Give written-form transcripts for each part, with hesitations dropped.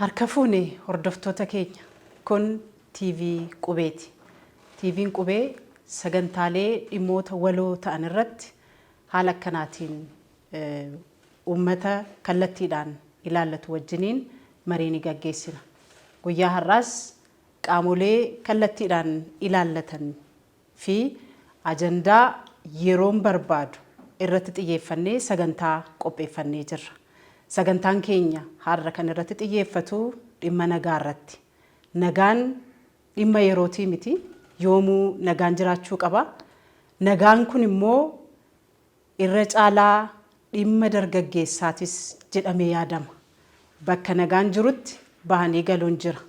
Harka fuune hordoftoota keenya, kun TV Qubeeti. TVn Qubee sagantaalee dhimmoota waloo ta'an irratti haala akkanaatiin uummata kallattiidhaan ilaallatu wajjiniin marii ni gaggeessina. Guyyaa har'aas qaamolee kallattiidhaan ilaallatan fi ajandaa yeroon barbaadu irratti xiyyeeffannee sagantaa qopheeffannee jirra. Sagantaan keenya har'a kan irratti xiyyeeffatu dhimma nagaa irratti. Nagaan dhimma yerootii miti. Yoomuu nagaan jiraachuu qaba. Nagaan kun immoo Irra caalaa dhimma dargaggeessaatis jedhamee yaadama. Bakka nagaan jirutti bahanii galuun jira.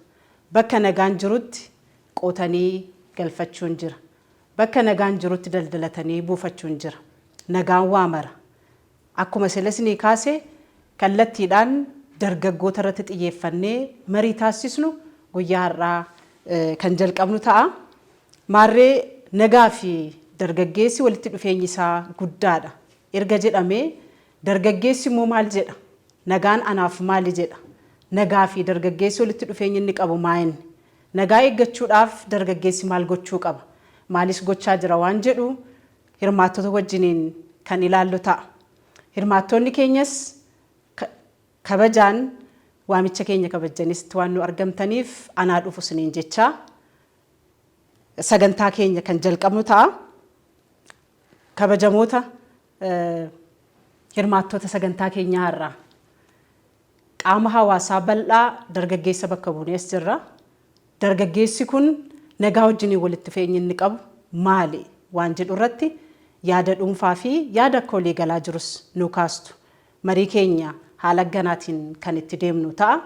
Bakka nagaan jirutti qotanii galfachuun jira. Bakka nagaan jirutti daldalatanii buufachuun jira. Nagaan waa mara. Akkuma sila isinii kaase kallattiidhaan dargaggoota irratti xiyyeeffannee marii taassisnu guyyaa har'aa kan jalqabnu ta'a. Maarree nagaa fi dargaggeessi walitti dhufeenyi isaa guddaadha erga jedhamee dargaggeessi immoo maal jedha? Nagaan anaaf maali jedha? Nagaa fi dargaggeessi walitti dhufeenyi inni qabu maayinni? Nagaa eeggachuudhaaf dargaggeessi maal gochuu qaba? Maalis gochaa jira waan jedhu hirmaattota wajjiniin kan ilaallu ta'a. Hirmaattoonni keenyas kabajaan waamicha keenya kabajjanisti waan nu argamtaniif anaa dhufu isiniin jechaa sagantaa keenya kan jalqabnu ta'a. Kabajamoota hirmaattoota sagantaa keenyaa har'aa qaama hawaasaa bal'aa dargaggeessa bakka buunee as jirra. Dargaggeessi kun nagaa wajjiniin walitti dhufeenyi inni qabu maali waan jedhu irratti yaada dhuunfaa fi yaada akka waliigalaa jirus nuu kaastu. Marii keenya haala akkanaatiin kan itti deemnu ta'a.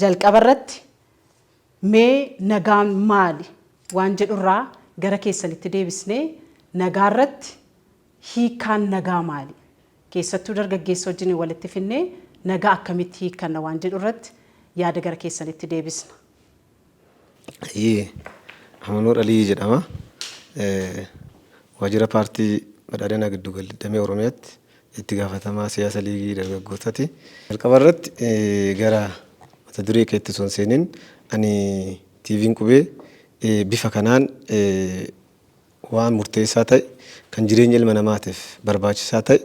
Jalqaba irratti mee nagaan maali waan jedhurraa gara keessanitti deebisnee nagaa irratti hiikkaan nagaa maali? Keessattuu dargaggeessa wajjin walitti finnee nagaa akkamitti hiikkanna waan jedhu irratti yaada gara keessanitti deebisna. Ayyee, Amanuur Aliyyi jedhama. Waajjira paartii Badhaadhinaa Giddu Damee Oromiyaatti itti gaafatamaa siyaasa liigii dargaggootaati. Jalqaba irratti gara mata duree keetti osoo hin seenin ani TVn Qubee bifa kanaan waan murteessaa ta'e kan jireenya ilma namaatiif barbaachisaa ta'e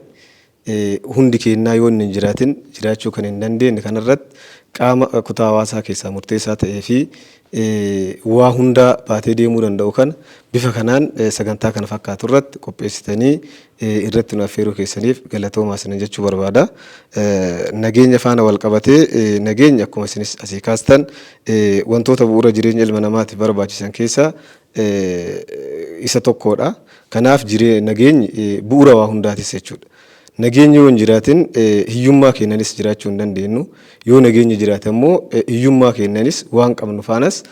hundi keennaa yoo inni hin jiraatin jiraachuu kan hin dandeenye kanarratti qaama kutaa hawaasaa keessaa murteessaa ta'ee fi waa hundaa baatee deemuu danda'u kana bifa kanaan sagantaa kana fakkaatu irratti qopheessitanii irratti nu affeeruu keessaniif galatoomaa isinin jechuu barbaada. Nageenya faana wal qabatee nageenyi akkuma isinis asii kaastan wantoota bu'uura jireenya ilma namaatiif barbaachisan keessaa isa tokkodha. Kanaaf nageenyi bu'uura waa hundaatis jechuudha. Nageenyi yoo hin jiraatin hiyyummaa keenyanis jiraachuu hin dandeenyu. Yoo nageenyi jiraate immoo hiyyummaa keenyanis waan qabnu faanas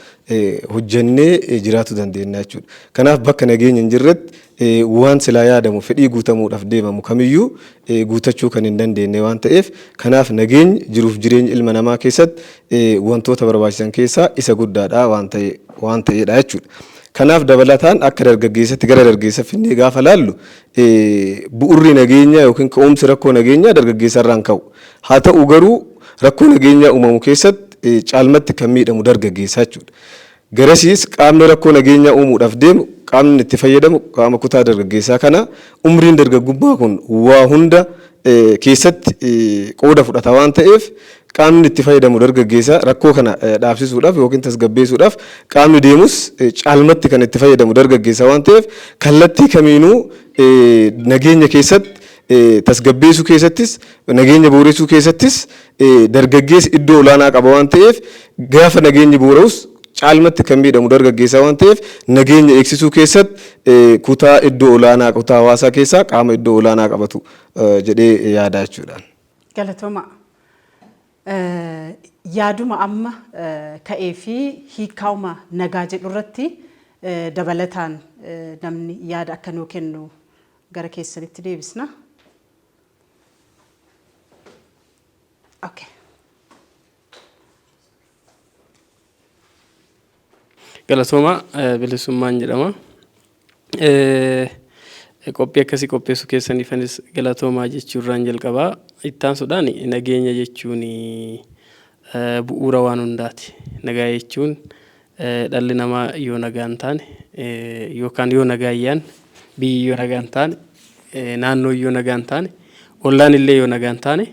hojjennee jiraachuu dandeenya jechuudha. Kanaaf bakka nageenyi hin jirretti waan silaa yaadamu fedhii guutamuudhaaf deemamu kamiyyuu guutachuu kan hin dandeenye waan ta'eef, kanaaf nageenyi jiruuf jireenya ilma namaa keessatti wantoota barbaachisan keessaa isa guddaadha waan ta'e waan ta'eedha jechuudha. Kanaaf dabalataan akka dargaggeessatti gara dargaggeessa finnee gaafa laallu, bu'urri nageenyaa yookiin ka'umsi rakkoo nageenyaa dargaggeessa irraan ka'u. Haa ta'u garuu rakkoo nageenyaa uumamu keessatti caalmatti kan miidhamu dargaggeessa jechuudha. Garasiis qaamni rakkoo nageenyaa uumuudhaaf deemu qaamni itti fayyadamu qaama kutaa dargaggeessaa kana. Umriin dargaggummaa kun waa hunda keessatti qooda fudhata waan ta'eef, qaamni itti fayyadamu dargaggeessa. Rakkoo kana dhaabsisuudhaaf yookiin tasgabbeessuudhaaf qaamni deemus caalmatti kan itti fayyadamu dargaggeessa waan ta'eef, kallattii kamiinuu nageenya keessatti tasgabbeessuu keessattis nageenya booressuu keessattis dargaggeessi iddoo olaanaa qaba waan ta'eef, gaafa nageenyi boora'us caalmatti kan miidhamu dargaggeessaa waan ta'eef, nageenya eegsisuu keessatti kutaa iddoo olaanaa kutaa hawaasaa keessaa qaama iddoo olaanaa qabatu jedhee yaada jechuudha. Galatooma. Yaaduma amma ka'ee fi hiikkaa'uma nagaa jedhu irratti dabalataan namni yaada akka nuu kennu gara keessanitti deebisna. Okay. Galatooma, Bilisummaan jedhama. Qophii akkasii qopheessuu keessaniifanis galatoomaa jechuurraan jalqabaa. Ittaansuudhaan nageenya jechuun bu'uura waan hundaati. Nagaa jechuun dhalli namaa yoo nagaa hin taane yookaan yoo nagaa hin yaadne, biyyi yoo nagaa hin taane, naannoon yoo nagaa hin taane, ollaan illee yoo nagaa hin taane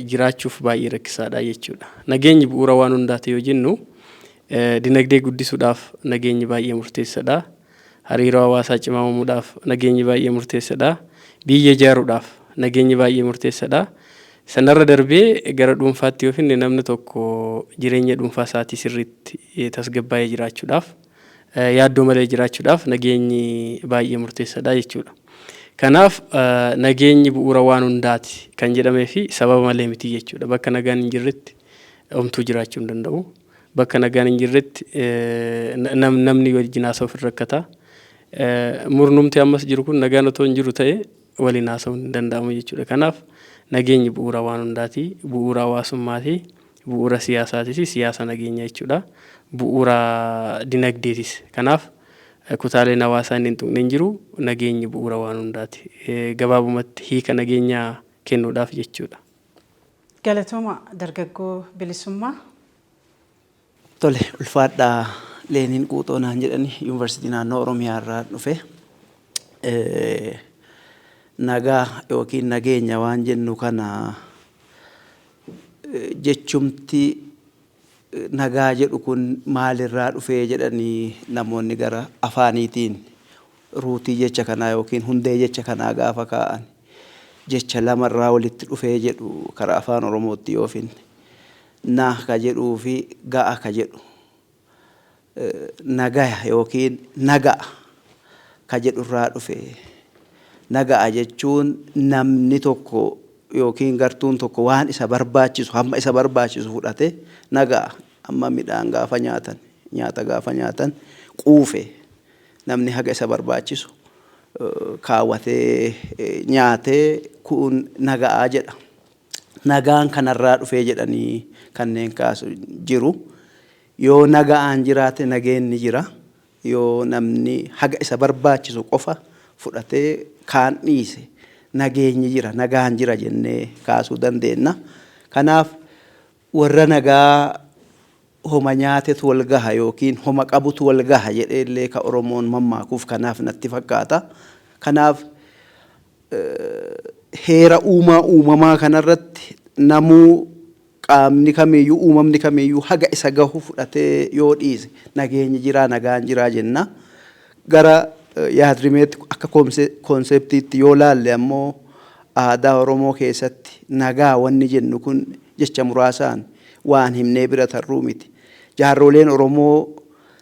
jiraachuuf baay'ee rakkisaadha jechuudha. Nageenyi bu'uura waan hundaati yoo jennu, dinagdee guddisuudhaaf nageenyi baay'ee murteessadha. Hariiroo hawaasaa cimaa uumuudhaaf nageenyi baay'ee murteessadha. Biyya ijaaruudhaaf nageenyi baay'ee murteessadha. Sanarra darbee gara dhuunfaatti yoo finne, namni tokko jireenya dhuunfaa isaatii sirriitti tasgabbaa'ee jiraachuudhaaf, yaaddoo malee jiraachuudhaaf nageenyi baay'ee murteessadha jechuudha. Kanaaf nageenyi bu'uura waan hundaati kan jedhamee fi sababa malee miti jechuudha. Bakka nagaan hin jirretti homtuu jiraachuu hin danda'u. Bakka nagaan hin jirretti namni wajjin haasa'uuf hin rakkata. Murnumti ammas jiru kun nagaan otoo hin jiru ta'e waliin haasa'uun hin danda'amu jechuudha. Kanaaf nageenyi bu'uura waan hundaati. Bu'uura hawaasummaati. Bu'uura siyaasaatis, siyaasa nageenya jechuudha. Bu'uura dinagdeetis. Kanaaf kutaaleen hawaasaa inni hin tuqne hin jiru. Nageenyi bu'uura waan hundaati. Gabaabumatti hiika nageenyaa kennuudhaaf jechuudha. Galatooma, dargaggoo Bilisummaa. Tole, ulfaadhaa. Leeniin Quuxoo naan jedhani, Yuunivarsiitii Naannoo Oromiyaa irraa dhufe. Nagaa yookiin nageenya waan jennu kana, jechumti nagaa jedhu kun maalirraa dhufee jedhanii namoonni gara afaaniitiin rootii jecha kanaa yookiin hundee jecha kanaa gaafa kaa'an, jecha lamarraa walitti dhufee jedhu. Karaa Afaan Oromootti yoo finne, na ka jedhuu fi ga'a ka jedhu, nagaya yookiin naga'a ka jedhurraa dhufe. Naga'a jechuun namni tokko yookiin gartuun tokko waan isa barbaachisu, hamma isa barbaachisu fudhate naga'a. Amma midhaan gaafa nyaatan, nyaata gaafa nyaatan quufe, namni haga isa barbaachisu kaawwatee nyaatee kun naga'aa jedha. Nagaan kanarraa dhufee jedhanii kanneen kaasu jiru. Yoo naga'aan jiraate nageenni jira. Yoo namni haga isa barbaachisu qofa fudhatee kaan dhiise nageenyi jira, nagaan jira jennee kaasuu dandeenya. Kanaaf warra nagaa homa nyaatetu wal gaha yookiin homa qabutu wal gaha jedhee illee ka Oromoon mammaakuuf kanaaf natti fakkaata. Kanaaf heera uumaa uumamaa kanarratti namuu, qaamni kamiyyuu, uumamni kamiyyuu haga isa gahu fudhatee yoo dhiise nageenyi jiraa, nagaan jiraa jenna. Gara yaadrimeetti, akka conceptiitti yoo laalle ammoo, aadaa Oromoo keessatti nagaa wanni jennu kun jecha muraasaan waan himnee bira tarruu miti. Jaarroleen Oromoo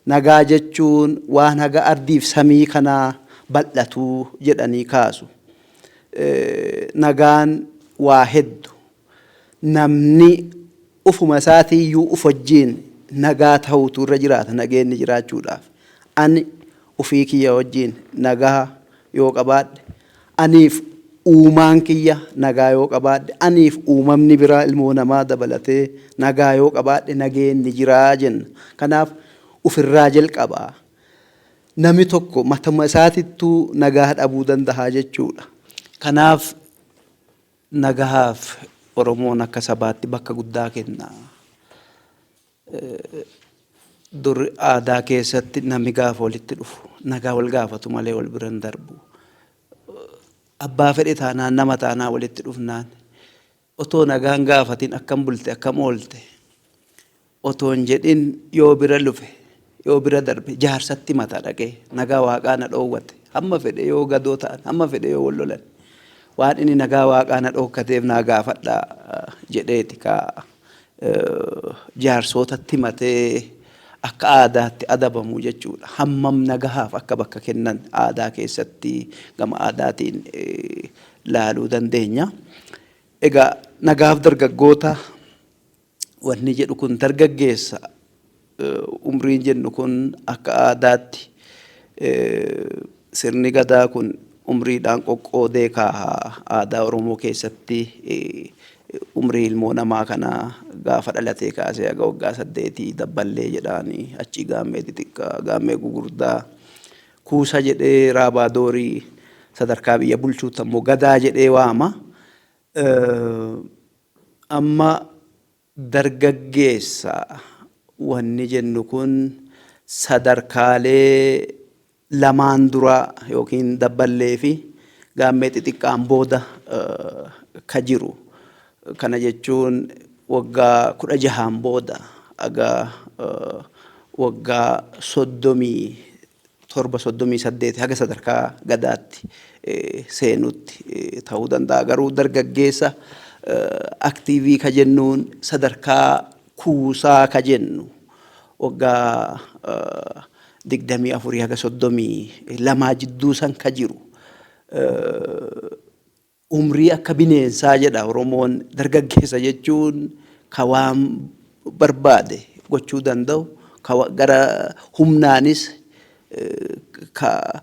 nagaa jechuun waan haga ardiif samii kanaa bal'atuu jedhanii kaasu. Nagaan waa heddu. Namni ufuma isaatiiyyuu uf wajjiin nagaa ta'uutu irra jiraata nageenni jiraachuudhaaf. Ani ufii kiyya wajjiin nagaa yoo qabaadhe, aniif uumaan kiyya nagaa yoo qabaadhe, aniif uumamni biraa ilmoo namaa dabalatee nagaa yoo qabaadhe nageenni jiraa jenna. Kanaaf ufirraa jalqabaa. Namni tokko matuma isaatittuu nagaa dhabuu danda'a jechuudha. Kanaaf nagahaaf Oromoon akka sabaatti bakka guddaa kenna. Dur aadaa keessatti namni gaafa walitti dhufu nagaa wal gaafatu malee wal bira hin darbu. Abbaa fedhe taanaan, nama taanaan, walitti dhufnaan otoo nagaan gaafatin, akkam bulte, akkam oolte otoo hin jedhin yoo bira lufe, yoo bira darbe, jaarsatti mata dhaqee nagaa waaqaa na dhoowwate. Hamma fedhe yoo gadoo ta'an, hamma fedhe yoo wal lolan, waan inni nagaa waaqaa na dhookkateef naa gaafadhaa jedheeti ka jaarsootatti himatee akka aadaatti adabamu jechuudha. Hammam nagahaaf akka bakka kennan aadaa keessatti gama aadaatiin laaluu dandeenya. Egaa nagaaf dargaggoota wanni jedhu kun, dargaggeessa umriin jennu kun, akka aadaatti sirni gadaa kun umriidhaan qoqqoodee kaaha. Aadaa Oromoo keessatti umrii ilmoo namaa kana gaafa dhalatee kaasee haga waggaa 8 dabballee jedhaani, achii gaammee xixiqqaa, gaammee gugurdaa, kuusa jedhee, raabaa doorii, sadarkaa biyya bulchuutti ammoo gadaa jedhee waama. Amma Dargaggeessa wanni jennu kun sadarkaalee lamaan duraa yookiin dabballee fi gaammee xixiqqaan booda ka jiru. Kana jechuun waggaa 16n booda haga waggaa 37, 38 haga sadarkaa gadaatti seenutti ta'uu danda'a. Garuu dargaggeessa aktiivii ka jennuun sadarkaa kuusaa ka jennu waggaa 24 haga 32 jidduu san ka jiru. Umrii akka bineensaa jedha Oromoon. Dargaggeessa jechuun ka waan barbaade gochuu danda'u, ka gara humnaanis ka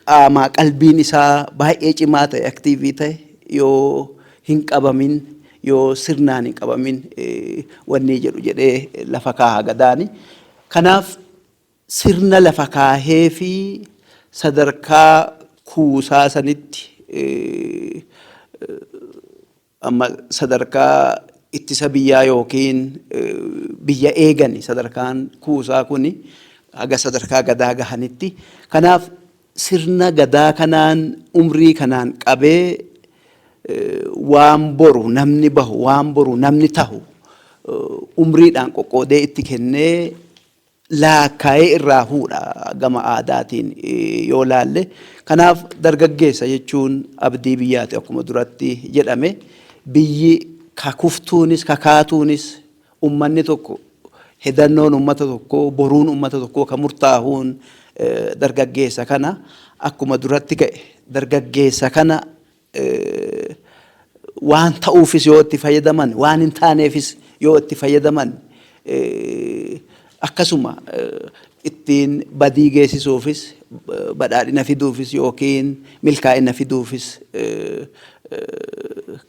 qaamaa qalbiin isaa baay'ee cimaa ta'e, aktiivii ta'e, yoo hin qabamin, yoo sirnaan hin qabamin wanni jedhu jedhee lafa kaaha Gadaani. Kanaaf sirna lafa kaahee fi sadarkaa kuusaa sanitti, amma sadarkaa ittisa biyyaa yookiin biyya eegani sadarkaan kuusaa kuni haga sadarkaa Gadaa gahanitti. Kanaaf sirna Gadaa kanaan umrii kanaan qabee waan boru namni bahu, waan boru namni tahu umriidhaan qoqqoodee itti kennee laakkaa'ee irraa fuudha gama aadaatiin yoo laalle. Kanaaf dargaggeessa jechuun abdii biyyaati akkuma duratti jedhame. Biyyi kakuftuunis kakaatuunis, ummanni tokko, hedannoon ummata tokkoo, boruun ummata tokkoo ka murtaahuun dargaggeessa kana. Akkuma duratti ka'e, dargaggeessa kana waan ta'uufis yoo itti fayyadaman, waan hin taaneefis yoo itti fayyadaman, akkasuma ittiin badii geessisuufis, badhaadhina fiduufis yookiin milkaa'ina fiduufis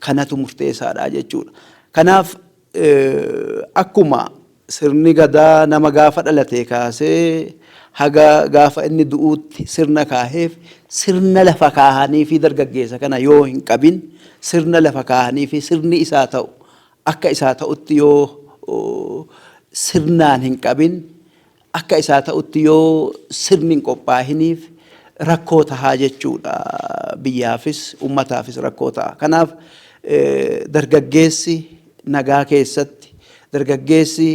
kanatu murteessaadha jechuudha. Kanaaf akkuma sirni Gadaa nama gaafa dhalatee kaasee haga gaafa inni du'uutti sirna kaaheef, sirna lafa kaahanii fi dargaggeessa kana yoo hin qabin, sirna lafa kaahanii fi sirni isaa ta'u akka isaa ta'utti yoo sirnaan hin qabin, akka isaa ta'utti yoo sirni hin qophaahiniif, rakkoo tahaa jechuudha. Biyyaafis ummataafis rakkoo ta'a. Kanaaf dargaggeessi nagaa keessatti, dargaggeessi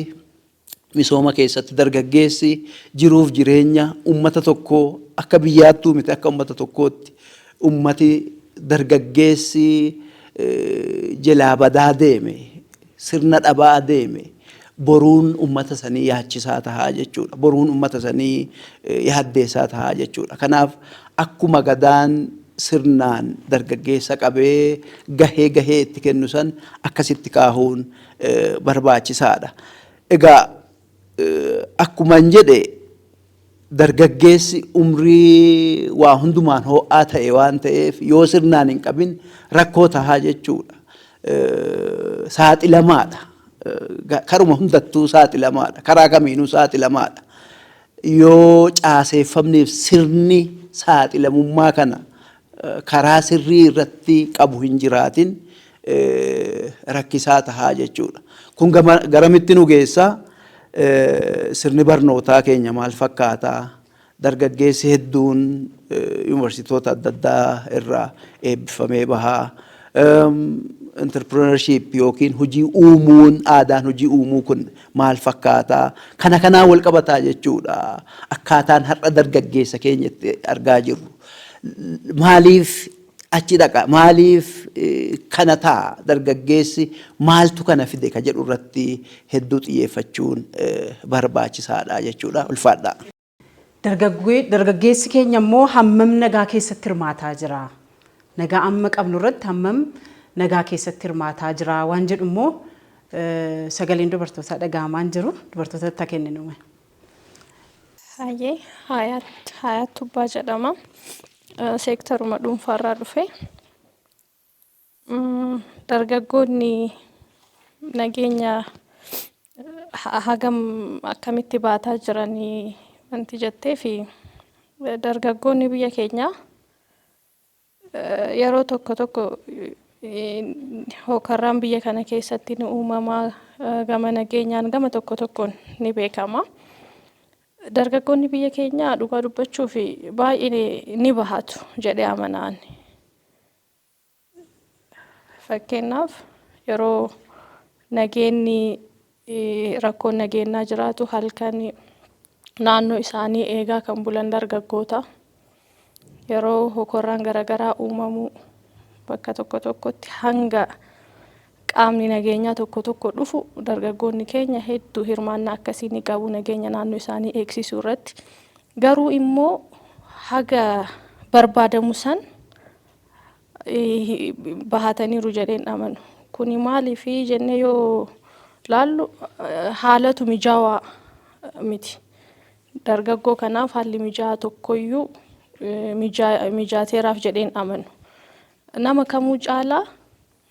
misooma keessatti, dargaggeessi jiruuf jireenya ummata tokkoo, akka biyyaattuu miti, akka ummata tokkootti, ummati dargaggeessi jalaa badaa deeme, sirna dhabaa deeme, boruun ummata sanii yaachisaa tahaa jechuudha. Boruun ummata sanii yaaddeessaa tahaa jechuudha. Kanaaf akkuma Gadaan sirnaan dargaggeessa qabee gahee gahee itti kennu san akkasitti kaahuun barbaachisaadha. Egaa akkuman jedhe, dargaggeessi umrii waa hundumaan ho'aa ta'e waan ta'eef yoo sirnaan hin qabin rakkoo tahaa jechuudha. Saaxilamaadha. Karuma hundattuu saaxilamaadha. Karaa kamiinuu saaxilamaadha. Yoo caaseeffamniif sirni saaxilamummaa kana karaa sirrii irratti qabu hin jiraatin rakkisaa tahaa jechuudha. Kun garamitti nu geessa? Sirni barnootaa keenya maal fakkaataa? Dargaggeessi hedduun yuunivarsiitoota adda addaa irraa eebbifamee bahaa. Entrepreneurship yookiin hojii uumuun, aadaan hojii uumuu kun maal fakkaataa? Kana kanaan wal qabataa jechuudha. Akkaataan har'a dargaggeessa keenya itti argaa jirru. Maaliif achi dhaqa? Maaliif kana ta'a? Dargaggeessi maaltu kana fide ka jedhu irratti hedduu xiyyeeffachuun barbaachisaadha jechuudha. Ulfaadha. Dargaggeessi keenya immoo hammam nagaa keessatti hirmaataa jira? Nagaa amma qabnu irratti hammam nagaa keessatti hirmaataa jira waan jedhu immoo sagaleen dubartootaa dhaga'amaa hin jiru. Dubartootatti haa kenninu. Hayyee, Hayaat Tubbaa jedhama. Seektaruma dhuunfaarraa dhufe. Dargaggoonni nageenya hagam akkamitti baataa jiranii wanti jettee fi dargaggoonni biyya keenyaa yeroo tokko tokko Hookarraan biyya kana keessatti ni uumama, gama nageenyaan gama tokko tokkoon ni beekama. Dargaggoonni biyya keenyaa dhugaa dubbachuuf baay'ee ni bahatu jedhee amana ani. Fakkeenyaaf, yeroo nageenyi, rakkoon nageenyaa jiraatu, halkan naannoo isaanii eegaa kan bulan dargaggoota. Yeroo hokorraan garaagaraa uumamu bakka tokko tokkotti, hanga qaamni nageenyaa tokko tokko dhufu, dargaggoonni keenya hedduu hirmaannaa akkasii ni qabu nageenya naannoo isaanii eegsisuu irratti. Garuu immoo haga barbaadamu san bahataniiru jedheen amanu. Kuni maaliifi jennee yoo laallu, haalatu mijaawaa miti. Dargaggoo kanaaf haalli mijaa'aa tokkoyyuu mijaateeraaf jedheen amanu. Nama kamuu caalaa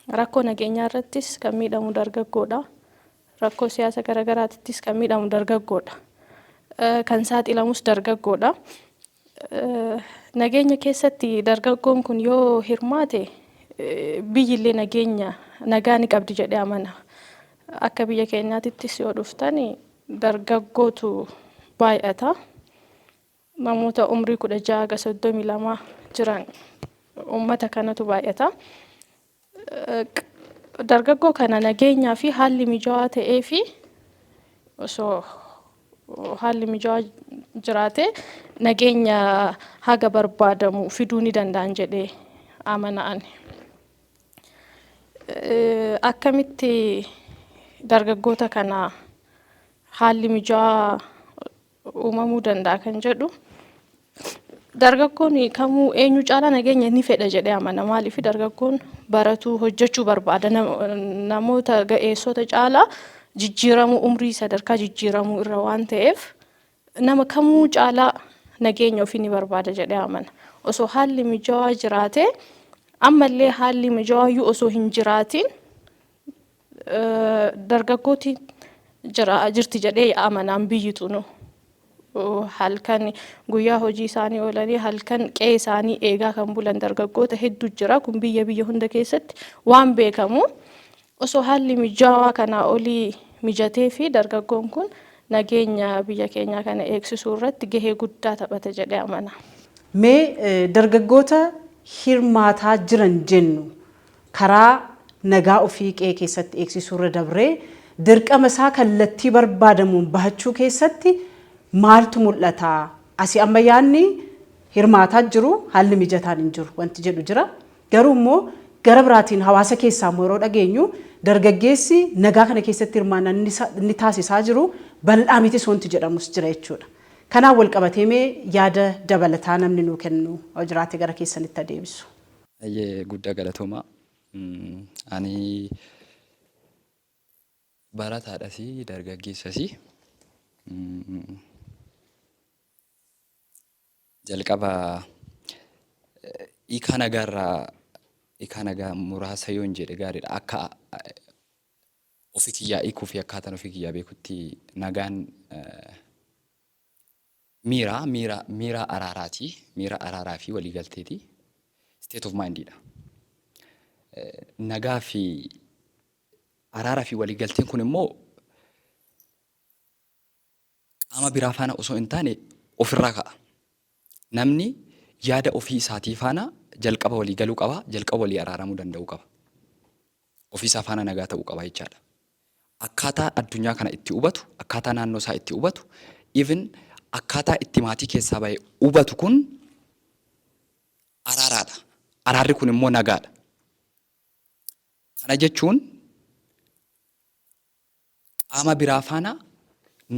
rakkoo nageenyaa irrattis kan miidhamu dargaggoodha. Rakkoo siyaasa garaagaraattis kan miidhamu dargaggoodha. Kan saaxilamus dargaggoodha. Nageenya keessatti dargaggoon kun yoo hirmaate, biyyillee nageenya nagaa ni qabdi jedhee amana. Akka biyya keenyaatittis yoo dhuftani, dargaggootu baay'ata. Namoota umrii 16 haga 32 jiran, uummata kanatu baay'ata. Dargaggoo kana nageenyaa fi haalli mijaawaa ta'ee fi osoo haalli mijaawaa jiraate, nageenya haga barbaadamu fiduu ni danda'an jedhee amana ani. Akkamitti dargaggoota kana haalli mijaawaa uumamuu danda'a kan jedhu, dargaggoon kamuu eenyu caalaa nageenya ni fedha jedhee amana. Maaliif? Dargaggoon baratuu, hojjechuu barbaada. Namoota ga'eessota caalaa jijjiiramuu, umrii sadarkaa jijjiiramuu irra waan ta'eef, nama kamuu caalaa nageenya ofii ni barbaada jedhee amana. Osoo haalli mijaawaa jiraate, ammallee haalli mijaawayyuu osoo hin jiraatin, dargaggooti jira jirti jedhee amanaan biyyi tunu. Halkan guyyaa hojii isaanii oolanii, halkan qe'ee isaanii eegaa kan bulan dargaggoota hedduu jira. Kun biyya hunda keessatti waan beekamu. Osoo haalli mijaawaa kanaa olii mijatee fi dargaggoon kun nageenya biyya keenyaa kana eegsisuu irratti gahee guddaa taphata jedhee amana. Mee dargaggoota hirmaataa jiran jennu, karaa nagaa ofii qe'ee keessatti eegsisuu irra dabree dirqama isaa kallattii barbaadamuun bahachuu keessatti maaltu mul'ata? Asii amma yaadni hirmaataa jiru, haalli mijataan hin jiru wanti jedhu jira. Garuu immoo gara biraatiin hawaasa keessaa immoo yeroo dhageenyu, dargaggeessi nagaa kana keessatti hirmaannaa inni taasisaa jiru bal'aa mitis wanti jedhamus jira jechuudha. Kanaan wal qabatee mee yaada dabalataa namni nuu kennu jiraate gara keessanitti adeemsu. Baay'ee guddaa galatooma. Ani barataadhas, dargaggeessas. Jalqaba hiikaa nagaarraa, hiikaa nagaa muraasa yoon jedhe gaariidha. Akka ofii kiyyaa hiikuu fi akkaataan ofii kiyyaa beekutti, nagaan miira araaraati. Miira araaraa fi waliigalteeti. State of mindidha. Nagaa fi araaraa fi waliigalteen kun immoo qaama biraa faana osoo hin taane ofirraa ka'a. Namni yaada ofii isaatii faana jalqaba walii galuu qaba, jalqaba walii araaramuu danda'uu qaba. Ofii isaa faana nagaa ta'uu qaba jechaadha. Akkaataa addunyaa kana itti hubatu, akkaataa naannoo isaa itti hubatu, even akkaataa itti maatii keessaa bahe hubatu kun araaraadha. Araarri kun immoo nagaadha. Kana jechuun qaama biraa faana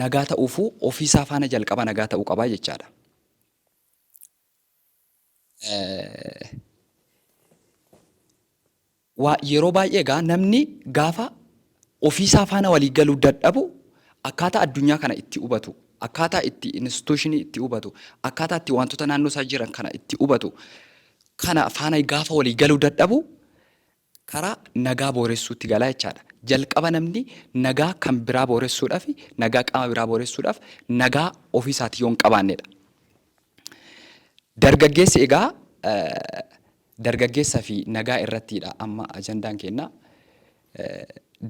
nagaa ta'uufuu ofiisaa faana jalqaba nagaa ta'uu qabaa jechaadha. Waa yeroo baay'ee egaa namni gaafa ofiisaa faana walii galuu dadhabu, akkaataa addunyaa kana itti hubatu, akkaataa itti institutionii itti hubatu, akkaataa itti wantoota naannoo isaa jiran kana itti hubatu, kana faana gaafa walii galuu dadhabu, karaa nagaa booressuutti galaa jechaadha. Jalqaba namni nagaa kan biraa booressuudhaaf, nagaa qaama biraa booressuudhaaf, nagaa ofii isaatii yoo hin qabaannedha. Dargaggeessi egaa Dargaggeessa fi nagaa irrattiidha amma ajandaan keenna.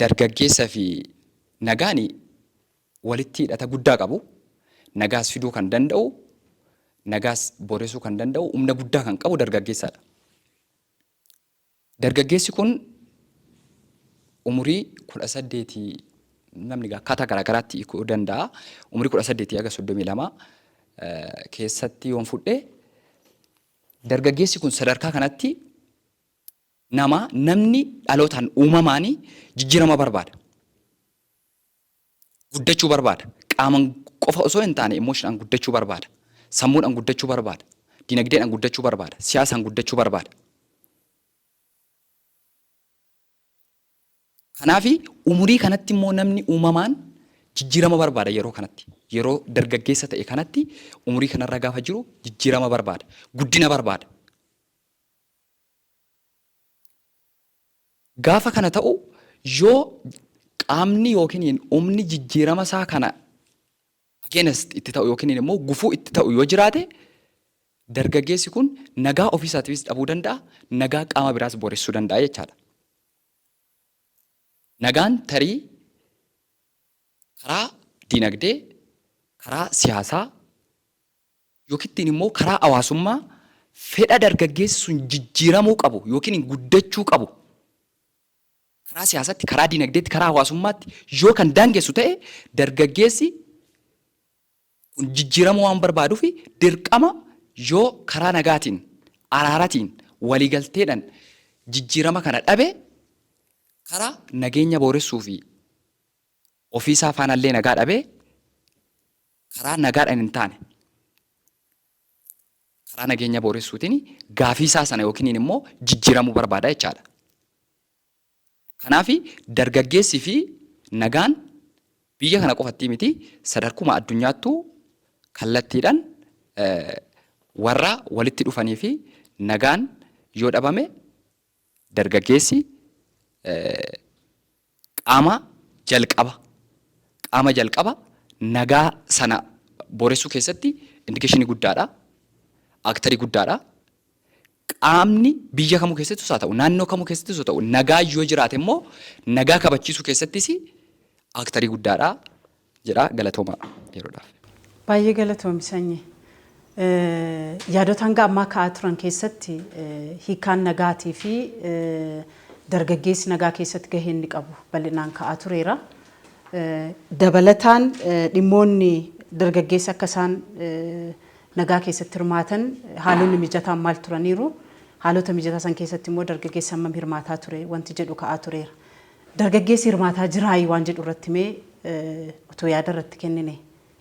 Dargaggeessa fi nagaan walitti hidhata guddaa qabu. Nagaas fiduu kan danda'u, nagaas boresuu kan danda'u, humna guddaa kan qabu dargaggeessadha. Dargaggeessi kun umurii 18, namni egaa akkaataa garaa garaatti hiikuu danda'a. Umurii 18 haga 32 keessatti yoon fudhe, dargaggeessi kun sadarkaa kanatti nama namni dhalootaan uumamaan jijjiirama barbaada. Guddachuu barbaada. Qaaman qofa osoo hin taane emotionaan guddachuu barbaada. Sammuudhaan guddachuu barbaada. Dinagdeedhaan guddachuu barbaada. Siyaasaan guddachuu barbaada. Kanaaf umurii kanatti immoo namni uumamaan jijjiirama barbaada yeroo kanatti. Yeroo dargaggeessa ta'e kanatti, umurii kanarra gaafa jiru jijjiirama barbaada. Guddina barbaada. Gaafa kana ta'u, yoo qaamni yookiin humni jijjiirama isaa kana against itti ta'u yookiin immoo gufuu itti ta'u yoo jiraate, dargaggeessi kun nagaa ofiisaatiifis dhabuu danda'a, nagaa qaama biraas booressuu danda'a jechaadha. Nagaan tarii karaa dinagdee, karaa siyaasaa yookiin immoo karaa hawaasummaa fedha dargaggeessi sun jijjiiramuu qabu yookiin guddachuu qabu karaa siyaasatti, karaa dinagdeetti, karaa hawaasummaatti yoo kan daangessu ta'e, dargaggeessi kun jijjiiramuu waan barbaaduuf dirqama yoo karaa nagaatiin, araaratiin, waliigalteedhaan jijjiirama kana dhabe, karaa nageenya booressuu fi ofiisaa faanallee nagaa dhabee, karaa nagaadhaan hin taane, karaa nageenya booressuutiin gaafiisaa sana yookiin immoo jijjiiramuu barbaada jechaadha. Kanaaf dargaggeessi fi nagaan biyya kana qofatti miti, sadarkuma addunyaattuu kallattiidhaan warra walitti dhufanii fi nagaan yoo dhabame dargaggeessi qaama jalqaba nagaa sana booressuu keessatti indicationii guddaadha. Actorii guddaadha. Qaamni biyya kamuu keessattis haa ta'u, naannoo kamuu keessattis haa ta'u, nagaa yoo jiraate immoo nagaa kabachiisuu keessattis actorii guddaadha jedha. Galatooma yeroodhaaf. Baay'ee galatoomi, Sanyii. Yaadota hanga ammaa ka'aa turan keessatti hiikaan nagaatii fi dargaggeessi nagaa keessatti gahee inni qabu bal'inaan ka'aa tureera. Dabalataan dhimmoonni dargaggeessi akka isaan nagaa keessatti hirmaatan haalonni mijataan maal turaniiru? Haalota mijataa san keessatti immoo dargaggeessi hammam hirmaataa ture wanti jedhu ka'aa tureera. Dargaggeessi hirmaataa jiraayii waan jedhu irratti mee otoo yaada irratti kennine,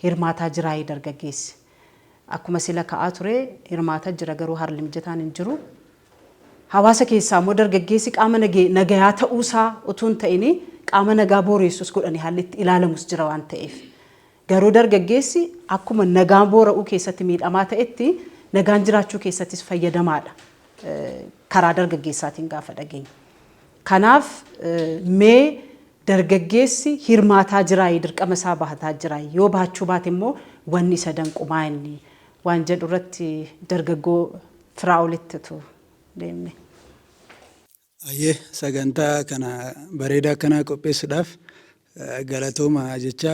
hirmaataa jiraayii dargaggeessi? Akkuma sila ka'aa ture, hirmaataa jira, garuu haalli mijataan hin jiru. Hawaasa keessaa immoo dargaggeessi qaama nagayaa ta'uusaa utuu hin ta'in qaama nagaa booreessus godhanii haalli itti ilaalamus jira waan ta'eef. Garuu dargaggeessi akkuma nagaan boora'uu keessatti miidhamaa ta'etti nagaan jiraachuu keessattis fayyadamaadha. Karaa dargaggeessaatiin gaafa dhageenya. Kanaaf mee dargaggeessi hirmaataa jiraayii, dirqama isaa bahataa jiraayii, yoo bahachuu baate immoo wanni isa danqumaa inni waan jedhu irratti dargaggoo Firaa'olitti utuu deemne. Ayyee, sagantaa kana bareedaa akkanaa qopheessuudhaaf galatooma jecha,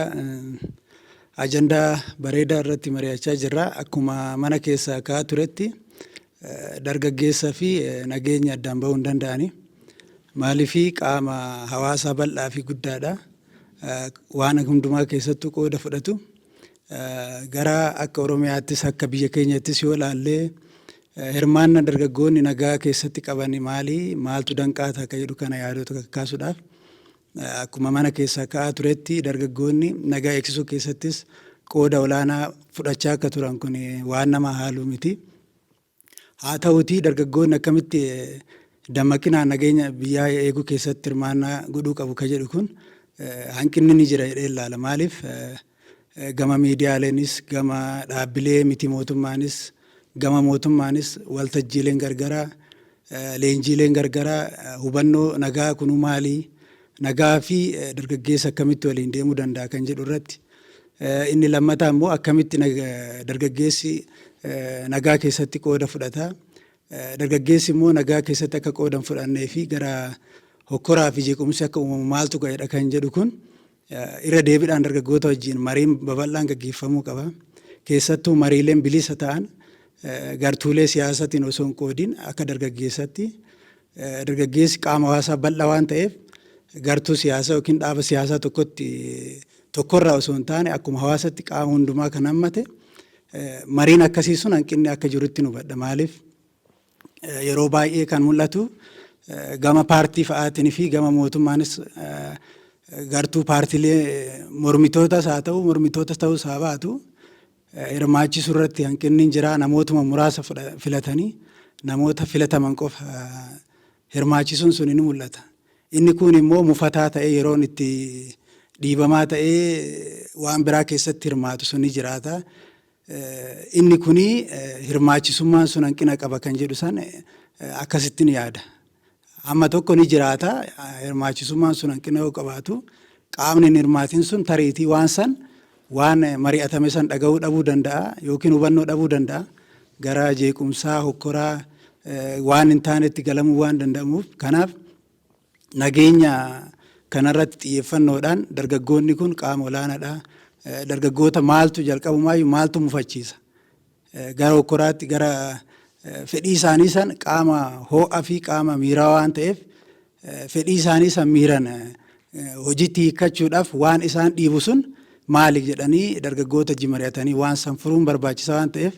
ajandaa bareedaa irratti mari'achaa jirra. Akkuma mana keessaa ka'aa turetti, dargaggeessaa fi nageenya addaan bahuu hin danda'ani. Maaliifii qaama hawaasaa bal'aa fi guddaadha. Waan hundumaa keessattuu qooda fudhatu. Gara akka Oromiyaattis, akka biyya keenyattis yoo ilaalle, hirmaannaa dargaggoonni nagaa keessatti qaban maali? Maaltu danqaata akka jedhu kana yaadota kakkaasuudhaaf, akkuma mana keessaa ka'aa turetti, dargaggoonni nagaa eegsisuu keessattis qooda olaanaa fudhachaa akka turan kun waan nama haaluu miti. Haa ta'uutii, dargaggoonni akkamitti dammaqinaan nageenya biyyaa eeguu keessatti hirmaannaa godhuu qabu ka jedhu kun hanqinni ni jira jedhee ilaala. Maaliif, gama miidiyaaleenis, gama dhaabbilee miti mootummaanis, gama mootummaanis waltajjiileen gargaraa, leenjiileen gargaraa hubannoo nagaa kunuu maali, nagaa fi dargaggeessa akkamitti waliin deemuu danda'a kan jedhu irratti. Inni lammataa immoo akkamitti dargaggeessi nagaa keessatti qooda fudhata. Dargaggeessi immoo nagaa keessatti akka qooda hin fudhannee fi gara hokkoraa fi jeequmsi akka uumamu maaltu ga'edha kan jedhu kun irra deebiidhaan dargaggoota wajjin mariin babal'aan gaggeeffamuu qaba. Keessattuu mariileen bilisa ta'an gartuulee siyaasatiin osoo hin qoodin akka dargaggeessatti, dargaggeessi qaama hawaasaa bal'aa waan ta'eef, gartuu siyaasaa yookiin dhaaba siyaasaa tokkotti tokkorraa osoo hin taane akkuma hawaasatti qaama hundumaa kan hammate mariin akkasii sun hanqinni akka jirutti nu hubadha. Maaliif, yeroo baay'ee kan mul'atu gama paartii fa'aatiin fi gama mootummaanis gartuu paartiilee mormitootas haa ta'u, mormitootas ta'us haa baatu, hirmaachisuu irratti hanqinni jira. Namootuma muraasa filatanii namoota filataman qofa hirmaachisuun sun ni mul'ata. Inni kun immoo mufataa ta'ee yeroon itti dhiibamaa ta'ee waan biraa keessatti hirmaatu sun ni jiraata. Inni kuni hirmaachisummaan sun hanqina qaba kan jedhu san akkasittiin yaada. Amma tokko ni jiraata, hirmaachisummaan sun hanqina yoo qabaatu, qaamni hin hirmaatin sun tariitii waan san, waan mari'atame san dhaga'uu dhabuu danda'a yookiin hubannoo dhabuu danda'a. Gara jeequmsaa, hokkoraa, waan hin taanetti galamuu waan danda'amuuf, kanaaf nageenya kanarratti xiyyeeffannoodhaan dargaggoonni kun qaama olaanaadha. Dargaggoota maaltu jalqabumaayyuu maaltu mufachiisa? Gara hokkoraatti, gara fedhii isaanii san, qaama ho'a fi qaama miiraa waan ta'eef, fedhii isaanii san miiran hojiitti hiikkachuudhaaf waan isaan dhiibu sun maali jedhanii dargaggoota wajjin mari'atanii waan san furuun barbaachisaa waan ta'eef,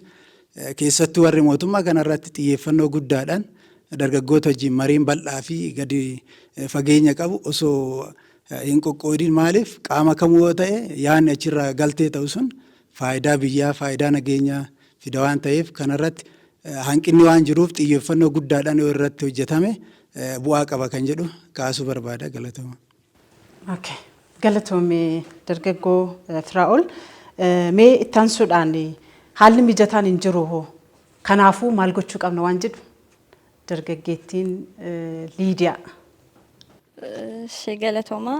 keessattuu warri mootummaa kanarratti xiyyeeffannoo guddaadhaan dargaggoota wajjin mariin bal'aa fi gadi fageenya qabu osoo hin qoqqoodin, maaliif, qaama kamuu yoo ta'e yaadni achirraa galtee ta'u sun faayidaa biyyaa, faayidaa nageenyaa fida waan ta'eef, kanarratti hanqinni waan jiruuf xiyyeeffannoo guddaadhaan yoo irratti hojjetame bu'aa qaba kan jedhu kaasuu barbaada. Galatooma. Okay. Galatoomii, dargaggoo Firaa'ol. Mee itti aansuudhaan haalli mijataan hin jiru hoo? Kanaafuu maal gochuu qabna waan jedhu dargaggeettiin Liidiyaa. Ishee galatooma.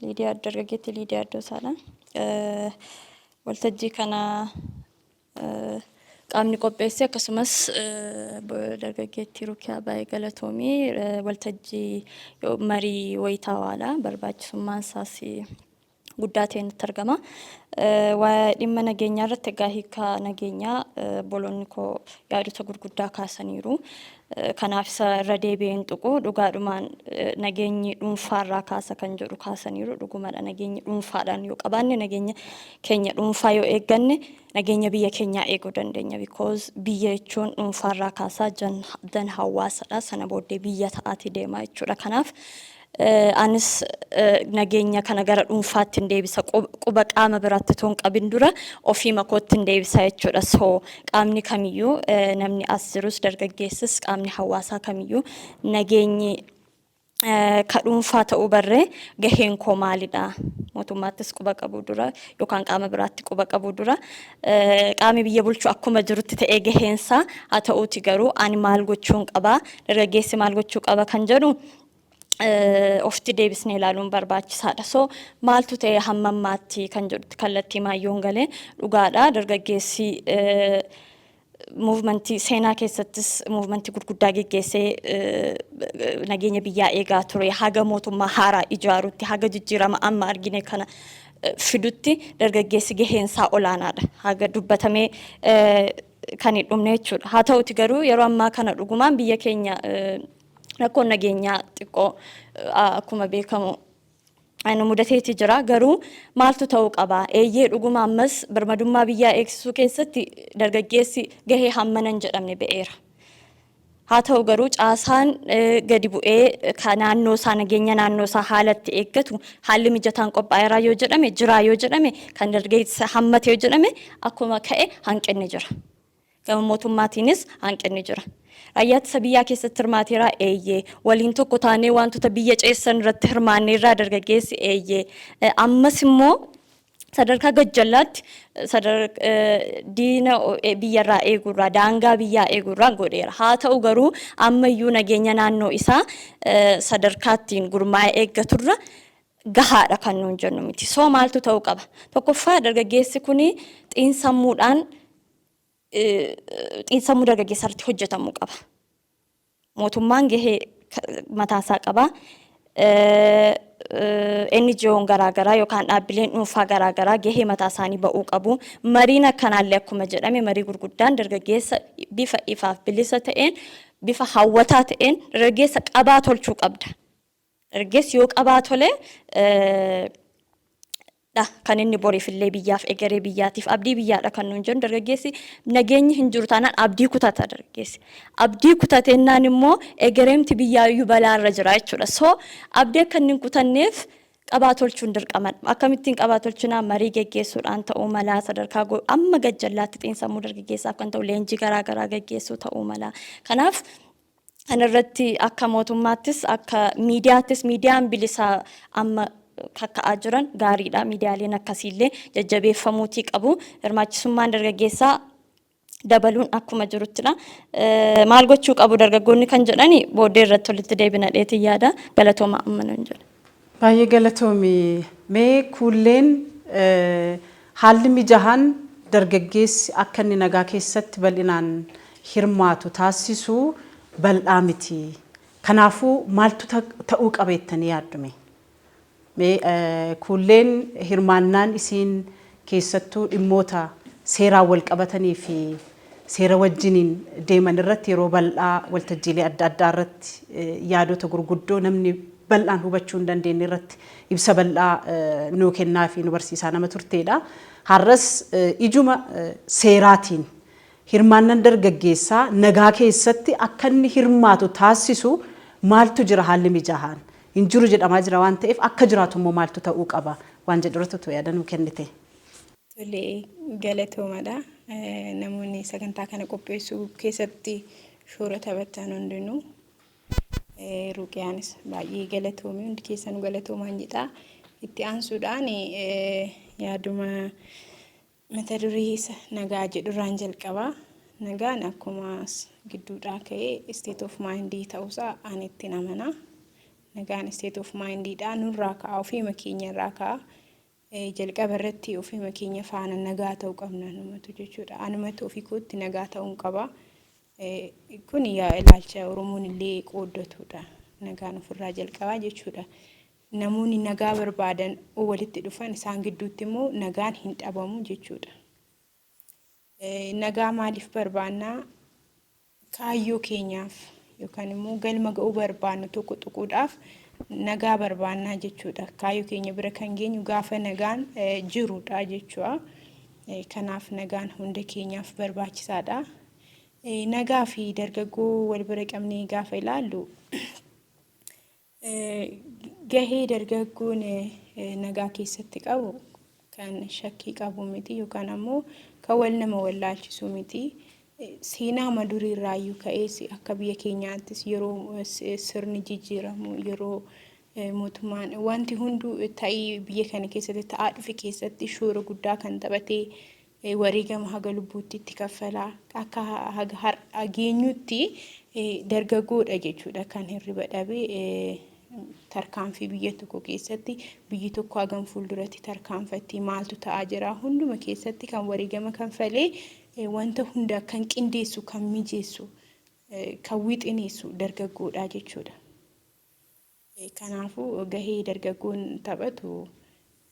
Liidiyaa, dargaggeettii Liidiyaa Iddoosaadha. Waltajjii kana qaamni qopheesse akkasumas dargaggeettii Rukiyaa, baay'ee galatoomii. Waltajjii marii wayitaawaadha. Barbaachisummaan isaas guddaa ta'e nutti argama. Waa'ee dhimma nageenyaa irratti egaa hiika nageenyaa obboloonni koo yaadota gurguddaa kaasaniiru. Kanaaf isa irra deebi'een tuqu. Dhugaadhumaan nageenyi dhuunfaarraa kaasa kan jedhu kaasaniiru. Dhugumadha, nageenyi dhuunfaadhaan yoo qabaanne, nageenya keenya dhuunfaa yoo eegganne, nageenya biyya keenyaa eeguu dandeenya. Because biyya jechuun dhuunfaarraa kaasaa dan hawaasadha. Sana booddee biyya ta'aati deema jechuudha. Kanaaf anis nageenya kana gara dhuunfaatti hin deebisa. Quba qaama biraatti otoo hin qabin dura ofiima kootti hin deebisa jechuudha. So qaamni kamiyyuu, namni as jirus, dargaggeessis, qaamni hawaasaa kamiyyuu nageenyi ka dhuunfaa ta'uu barree gaheen koo maalidha? Mootummaattis quba qabu dura yookaan qaama biraatti quba qabu dura, qaamni biyya bulchu akkuma jirutti ta'ee gaheensaa haa ta'uuti, garuu ani maal gochuun qabaa? Dargaggeessi maal gochuu qaba kan jedhu ofitti deebisnee ilaaluun barbaachisaadha. So maaltu ta'e hamma ammaatti kan jedhutti kallattii maayyoon galee, dhugaadha, dargaggeessi movementii seenaa keessattis movementii gurguddaa geggeessee nageenya biyyaa eegaa ture. Haga mootummaa haaraa ijaarutti, haga jijjiirama amma argine kana fidutti dargaggeessi gaheensaa olaanaadha. Haga dubbatamee kan hin dhumne jechuudha. Haa ta'uti garuu yeroo ammaa kana dhugumaan biyya keenya rakkoon nageenyaa xiqqoo akkuma beekamu nu mudateeti jira. Garuu maaltu ta'uu qaba? Eeyyee, dhuguma ammas birmadummaa biyyaa eegsisuu keessatti dargaggeessi gahee hammana hin jedhamne ba'eera. Haa ta'u garuu caasaan gadi bu'ee ka naannoo isaa, nageenya naannoo isaa haalatti eeggatu haalli mijataan qophaa'eeraa yoo jedhame, jiraa yoo jedhame, kan dargaggeessa hammate yoo jedhame, akkuma ka'e hanqinni jira. Gama mootummaatiinis hanqinni jira. Raayyaa ittisa biyyaa keessatti hirmaateeraa? Eeyyee. Waliin tokko taanee wantoota biyya ceessan irratti hirmaanneerraa dargaggeessi? Eeyyee. Ammas immoo sadarkaa gajjallaatti diina biyyarraa eeguurraa, daangaa biyyaa eeguurraa godheera. Haa ta'u garuu ammayyuu nageenya naannoo isaa sadarkaa ittiin gurmaa'ee eeggaturra gahaadha kan nuun jennu miti. So maaltu ta'uu qaba? Tokkoffaa, dargaggeessi kuni xiinsammuudhaan Xiinsammuu dargaggeessaa irratti hojjetamuu qaba. Mootummaan gahee mataasaa qaba. NGO'n garaagaraa yookaan dhaabbileen dhuunfaa garaagaraa gahee mataa isaanii ba'uu qabu. Mariin akkanaallee akkuma jedhame marii gurguddaan dargaggeessa bifa ifaaf bilisa ta'een, bifa hawwataa ta'een dargaggeessa qabaa tolchuu qabda. Dargaggeessi yoo qabaa tole dha kan inni boriif illee biyyaaf, egeree biyyaatiif abdii biyyaadha kan nuun jennu. Dargaggeessi nageenyi hin jiru taanaan abdii kutata dargaggeessi. Abdii kutatennaan immoo egereemti biyyaayyuu balaarra jira jechuudha. So abdii akka inni hin kutanneef qabaa tolchuun dirqamadha. Akkamittiin qabaa tolchinaa? Marii geggeessuudhaan ta'uu mala, sadarkaa amma gajjallaatti xiinsammuu dargaggeessaaf kan ta'u leenjii garaa garaa geggeessuu ta'uu mala. Kanaaf kanarratti akka mootummaattis, akka miidiyaattis, miidiyaan bilisaa amma kakka'aa jiran gaariidha. Miidiyaaleen akkasiillee jajjabeeffamuutii qabu. Hirmaachisummaan dargaggeessaa dabaluun akkuma jiruttidha. Maal gochuu qabu dargaggoonni kan jedhani booddee irratti walitti deebina dheetiin yaada. Galatooma amma nun jedha. Baay'ee galatoomi. Mee Kuulleen, haalli mijahaan dargaggeessi akka inni nagaa keessatti bal'inaan hirmaatu taasisu bal'aa miti. Kanaafuu maaltu ta'uu qaba jettanii yaaddu mee? Mee Kuulleen, hirmaannaan isiin keessattuu dhimmoota seeraan wal qabatanii fi seera wajjiniin deeman irratti yeroo bal'aa waltajjiilee adda addaa irratti yaadota gurguddoo namni bal'aan hubachuu hin dandeenye irratti ibsa bal'aa nuu kennaa fi nu barsiisaa nama turteedha. Har'as ijuma seeraatiin hirmaannan dargaggeessaa nagaa keessatti akka inni hirmaatu taasisu maaltu jira? Haalli mijaa'aan hin jiru jedhamaa jira waan ta'eef, akka jiraatu immoo maaltu ta'uu qaba waan jedhu irratti otoo yaada nuu kennite. Tole, galatoomadha. Namoonni sagantaa kana qopheessuu keessatti shoora taphatan hundinuu, Ruqiyaanis baay'ee galatoomii, hundi keessanuu galatoomaan jedha. Itti aansuudhaan yaaduma mata duree isa nagaa jedhurraan jalqaba. Nagaan akkuma gidduudhaa ka'ee state of mind ta'uusaa ani ittiin amana. Nagaan state of mindiidha, nurraa ka'a, ofiima keenyarraa ka'a. Jalqaba irratti ofiima keenya faana nagaa ta'uu qabna anumatu jechuudha. Anumatu ofii kootti nagaa ta'uun qaba. Kun ilaalcha Oromoon illee qooddatudha. Nagaan ofirraa jalqabaa jechuudha. Namoonni nagaa barbaadan walitti dhufan, isaan gidduutti immoo nagaan hin dhabamu jechuudha. Nagaa maaliif barbaannaa? Kaayyoo keenyaaf yookaan immoo galma ga'uu barbaannu tokko tuquudhaaf nagaa barbaannaa jechuudha. Kaayyoo keenya bira kan geenyu gaafa nagaan jirudha jechuudha. Kanaaf nagaan hunda keenyaaf barbaachisaadha. Nagaa fi dargaggoo wal bira qabnee gaafa ilaallu, gahee dargaggoon nagaa keessatti qabu kan shakkii qabu miti yookaan ammoo kan wal nama wallaalchisu miti. Seenaa duriirraayyuu ka'ees akka biyya keenyaattis yeroo sirni jijjiiramu, yeroo mootummaan, wanti hunduu ta'ii biyya kana keessatti ta'aa dhufe keessatti shoora guddaa kan taphatee, wareegama haga lubbuutti itti kaffalaa akka haga har'a geenyutti dargaggoodha jechuudha. Kan hirriba dhabee tarkaanfii biyya tokko keessatti, biyyi tokko hagam fuulduratti tarkaanfatti, maaltu ta'aa jira, hunduma keessatti kan wareegama kanfalee, wanta hunda kan qindeessu, kan mijeessu, kan wixineessu dargaggoodha jechuudha. Kanaafuu gahee dargaggoon taphatu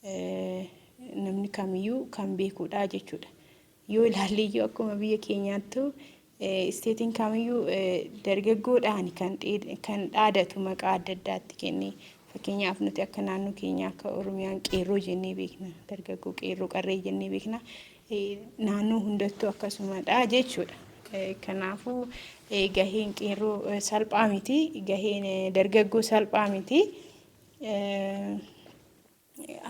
namni kamiyyuu kan beekudha jechuudha. Yoo ilaalleyyuu akkuma biyya keenyaattu stateiin kamiyyuu dargaggoodhaan kan dhaadatu maqaa adda addaatti kennee. Fakkeenyaaf nuti akka naannoo keenyaa, akka Oromiyaan, qeerroo jennee beekna. Dargaggoo, qeerroo, qarree jennee beekna. Naannoo hundattuu akkasumadha jechuudha. Kanaafuu gaheen qeerroo salphaa miti. Gaheen dargaggoo salphaa miti.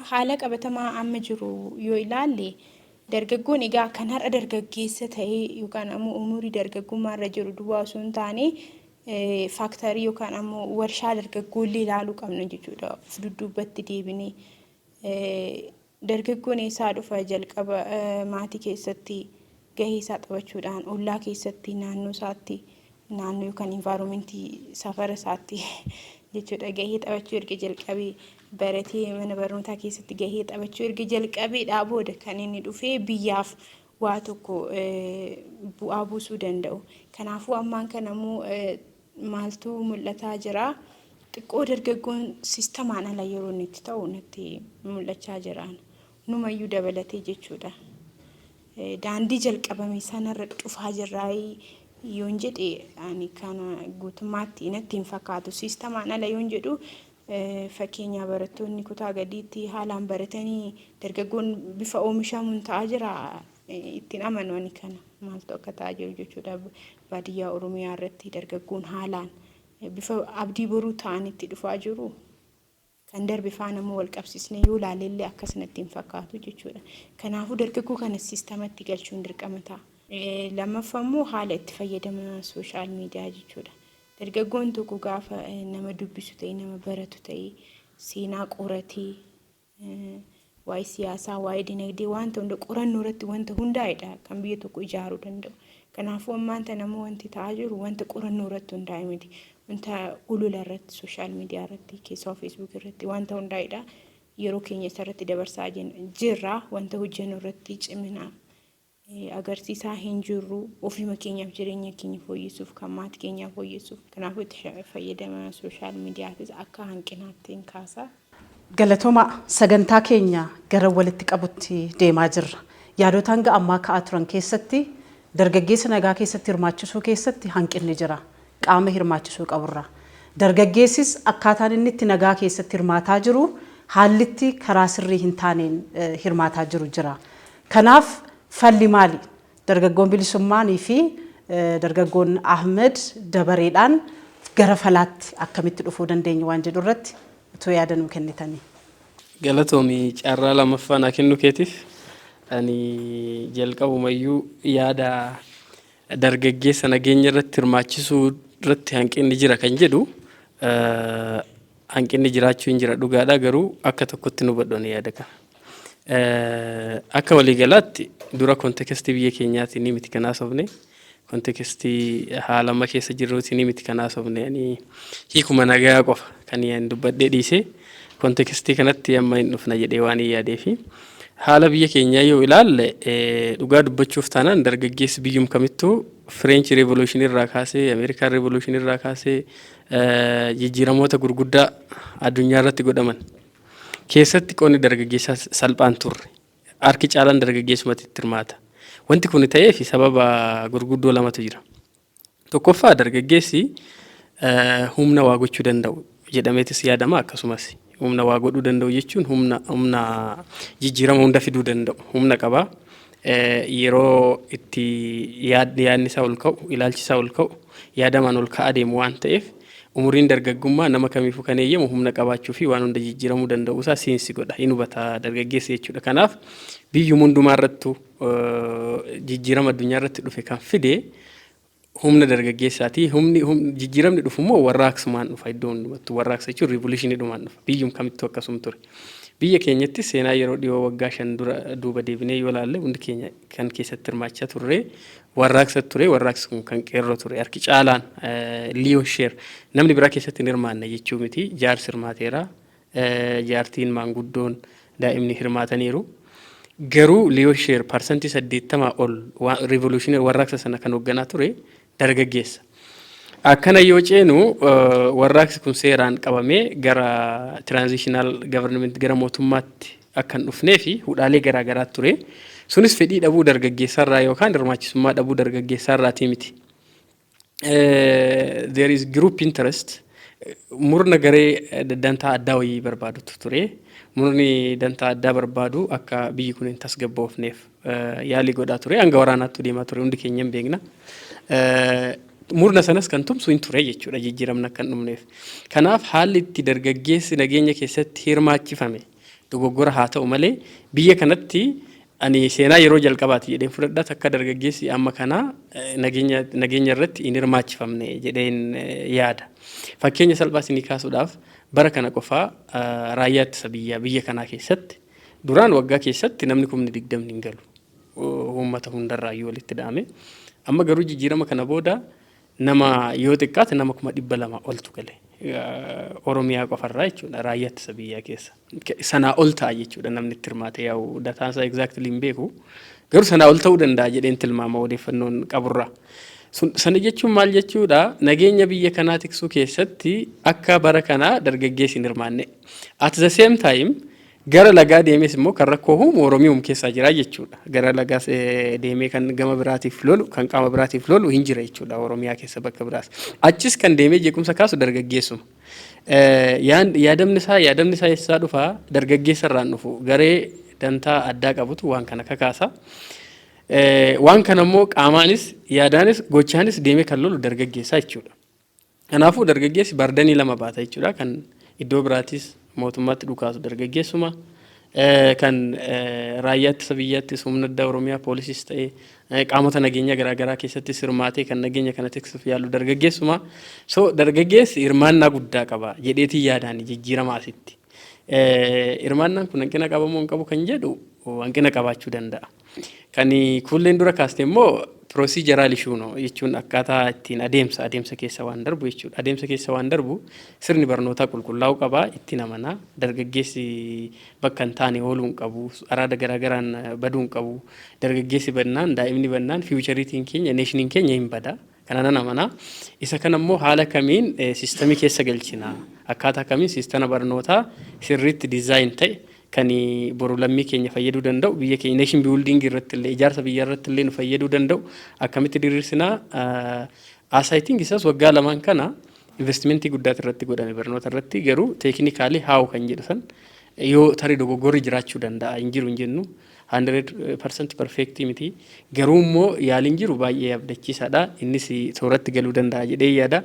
Haala qabatamaa amma jiru yoo ilaalle, dargaggoon egaa kan har'a dargaggeessa ta'ee yookaan ammoo umurii dargaggummaa irra jiru duwwaa osoo hin taane, factory yookaan ammoo warshaa dargaggoollee ilaaluu qabna jechuudha. Of dudduubatti deebinee. Dargaggoon eessaa dhufa? Jalqaba maatii keessatti gahee isaa taphachuudhaan, ollaa keessatti, naannoo isaatti, naannoo yookaan environmentii safara isaatti jechuudha, gahee taphachuu erga jalqabee, baratee mana barnootaa keessatti gahee taphachuu erga jalqabeedhaa booda kan inni dhufee biyyaaf waa tokko bu'aa buusuu danda'u. Kanaafuu ammaan kana immoo maaltu mul'ataa jira? Xiqqoo dargaggoon sistemaan ala yeroo inni itti ta'u natti mul'achaa jira. Numayyuu dabalatee jechuudha. Daandii jalqabame sanarra dhufaa jirraa yoon jedhe, ani kana guutummaatti natti hin fakkaatu. Sistemaan ala yoon jedhu, fakkeenya barattoonni kutaa gadiitti haalaan baratanii dargaggoon bifa oomishamuun ta'aa jira, ittiin amanu ani kana maaltu akka ta'aa jiru jechuudha. Baadiyyaa Oromiyaa irratti dargaggoon haalaan bifa abdii boruu ta'an itti dhufaa jiru. Kan darbe faana immoo wal qabsiisnee yoo ilaalellee akkasinatti hin fakkaatu jechuudha. Kanaafuu dargaggoo kana sistematti galchuun dirqama ta'a. Lammaffaa immoo haala itti fayyadama social media jechuudha. Dargaggoon tokko gaafa nama dubbisu ta'e, nama baratu ta'e, seenaa qoratee, waa'ee siyaasaa, waa'ee dinagdee, wanta hunda qorannoo irratti wanta hundaa'edha kan biyya tokko ijaaruu danda'u. Kanaafuu ammaan tana immoo wanti ta'aa jiru wanta qorannoo irratti hundaa'e miti. Wanta olola irratti, social media irratti, keessumaa Facebook irratti wanta hundaa'edha. Yeroo keenya isarratti dabarsaa jirra. Wanta hojjennu irratti cimina agarsiisaa hin jirru, ofiima keenyaaf, jireenya keenya fooyyessuuf, kan maatii keenyaa fooyyessuuf. Kanaafuu itti fayyadama social mediatis akka hanqinaatti hin kaasa. Galatooma, sagantaa keenya gara walitti qabutti deemaa jirra. Yaadota hanga ammaa ka'aa turan keessatti dargaggeessa nagaa keessatti hirmaachisuu keessatti hanqinni jira. Qaama hirmaachisuu qaburra. Dargaggeessis akkaataan inni itti nagaa keessatti hirmaataa jiru haallitti karaa sirrii hin taaneen hirmaataa jiru jira. Kanaaf falli maali? Dargaggoon Bilisummaanii fi dargaggoon Ahmed dabareedhaan gara falaatti akkamitti dhufuu dandeenya waan jedhu irratti utuu yaada nuu kennitanii. Galatoomi carraa lammaffaa naa kennuu keetiif. Ani jalqabumayyuu yaada dargaggeessa nageenya irratti hirmaachisuu irratti hanqinni jira kan jedhu, hanqinni jiraachuu hin jira dhugaadha, garuu akka tokkotti nu hubadhu ani yaada kana. Akka waliigalaatti dura contextii biyya keenyaatiin ni miti kan haasofne, contextii haala amma keessa jirruutiin ni miti kan haasofne. Ani hiikuma nagaa qofa kan ani dubbadhee dhiise, contextii kanatti amma hin dhufna jedhee waan hin yaadeefi. Haala biyya keenyaa yoo ilaalle, dhugaa dubbachuuf taanaan, dargaggeessi biyyum kamittuu French Revolution irraa kaasee, American Revolution irraa kaasee, jijjiiramoota gurguddaa addunyaa irratti godhaman keessatti qonni dargaggeessaa salphaan turre. Harki caalaan dargaggeessumatti itti hirmaata. Wanti kun ta'eef sababa gurguddoo lamatu jira. Tokkoffaa, dargaggeessi humna waa gochuu danda'u jedhameetis yaadama. Akkasumas humna waa godhuu danda'u jechuun humna jijjiirama hunda fiduu danda'u humna qaba. Yeroo itti yaadni isaa ol ka'u, ilaalchi isaa ol ka'u, yaadamaan ol ka'aa deemu waan ta'eef, umuriin dargaggummaa nama kamiifuu kan eeyyamu humna qabaachuu fi waan hunda jijjiiramuu danda'uu isaa siinsi godha, hin hubata dargaggeessi jechuudha. Kanaaf biyyuma hundumaa irrattuu jijjiirama addunyaa irratti dhufe kan fide humna dargaggeessaati. Humni jijjiiramni dhufu immoo warraaqsumaan dhufa iddoo hundumattuu. Warraaqsa jechuun revolutioniidhumaan dhufa. Biyyum kamittuu akkasum ture. Biyya keenyatti seenaa yeroo dhiyoo waggaa 5 dura duuba deebinee yoo ilaalle, hundi keenya kan keessatti hirmaachaa turre warraaqsa ture. Warraaqsi kun kan qeerroo ture. Harki caalaan, lion share, namni biraa keessatti hin hirmaanne jechuu miti. Jaarsi hirmaateera. Jaartiin, maanguddoon, daa'imni hirmaataniiru. Garuu lion share 80% ol revolutionii warraaqsa sana kan hoogganaa ture dargaggeessa. Akkana yoo ceenu, warraaqsi kun seeraan qabamee gara transitional government, gara mootummaatti akka hin dhufnee fi hudhaalee garaa garaa ture. Sunis fedhii dhabuu dargaggeessarraa yookaan hirmaachisummaa dhabuu dargaggeessarraatii miti. There is group interest, murna garee dantaa addaa wayii barbaadutu ture. Murni dantaa addaa barbaadu akka biyyi kun hin tasgabboofneef yaalii godhaa ture. Hanga waraanaatti deemaa ture, hundi keenya hin beekna. Murna sanas kan tumsu hin ture jechuudha jijjiiramni akka hin dhumneef. Kanaaf haalli itti dargaggeessi nageenya keessatti hirmaachifame dogoggora haa ta'u malee, biyya kanatti ani seenaa yeroo jalqabaati jedheen fudhadha takka dargaggeessi amma kana nageenya irratti hin hirmaachifamne jedheen yaada. Fakkeenya salphaa isinii kaasuudhaaf, bara kana qofaa raayyaa ittisa biyyaa biyya kanaa keessatti duraan waggaa keessatti namni 20,000 hin galu. Uummata hundarraayyuu walitti dha'ame. Amma garuu jijjiirama kana booda nama yoo xiqqaate nama 200,000 oltu gale. Oromiyaa qofarraa jechuudha, raayyaa ittisa biyyaa keessa. Sanaa ol ta'a jechuudha namni itti hirmaate. Yaa'u, dataan isaa exactly hin beeku. Garuu sanaa ol ta'uu danda'a jedheen tilmaama odeeffannoon qaburraa. Sana jechuun maal jechuudha? Nageenya biyya kanaa tiksuu keessatti akka bara kanaa dargaggeessi hin hirmaanne. At the same time, gara lagaa deemes immoo kan rakkoo uumu Oromiyaum keessaa jira jechuudha. Gara lagaa deemee kan gama biraatiif lolu, kan qaama biraatiif lolu hin jira jechuudha Oromiyaa keessa bakka biraas. Achis kan deemee jeequmsa kaasu dargaggeessuma. Yaadamni isaa eessaa dhufaa? Dargaggeessa irraan dhufu, garee dantaa addaa qabutu waan kana kakaasa. Waan kana immoo qaamaanis, yaadaanis, gochaanis deemee kan lolu dargaggeessaa jechuudha. Kanaafuu dargaggeessi bardanii lama baata jechuudha. Kan iddoo biraatis mootummaatti dhukaasu dargaggeessuma. Kan raayyaa ittisa biyyaattis, humna addaa Oromiyaa, poolisiis ta'ee qaamota nageenya garaagaraa keessattis hirmaatee kan nageenya kana tiksuuf yaalu dargaggeessuma. So dargaggeessi hirmaannaa guddaa qaba jedheetii yaadaan jijjiirama asitti. Hirmaannaan kun hanqina qabamoo hin qabu kan jedhu, hanqina qabaachuu danda'a. Kan kuulleen dura kaaste immoo procedural issue no jechuun akkaataa ittiin adeemsa keessa waan darbu jechuudha. Adeemsa keessa waan darbu, sirni barnootaa qulqullaa'uu qaba, ittiin amanaa. Dargaggeessi bakka hin taane ooluu hin qabu, araada garaagaraan baduu hin qabu. Dargaggeessi badnaan, daa'imni badnaan, futureitiin keenya, nationiin keenya hin bada. Kana nan amanaa. Isa kana immoo haala kamiin systemii keessa galchina? Akkaataa kamiin systema barnootaa sirriitti design ta'e kan boru lammii keenya fayyaduu danda'u, biyya keenya nation building irratti illee, ijaarsa biyya irratti illee nu fayyaduu danda'u akkamitti diriirsinaa? Asaayitiin isas waggaa 2n kana investimentii guddaatu irratti godhame barnoota irratti. Garuu technically how kan jedhu san yoo tarii dogoggorri jiraachuu danda'a, hin jiru hin jennu, 100% perfect miti. Garuu immoo yaaliin jiru baay'ee abdachiisaadha. Innis tooratti galuu danda'a jedhee yaada.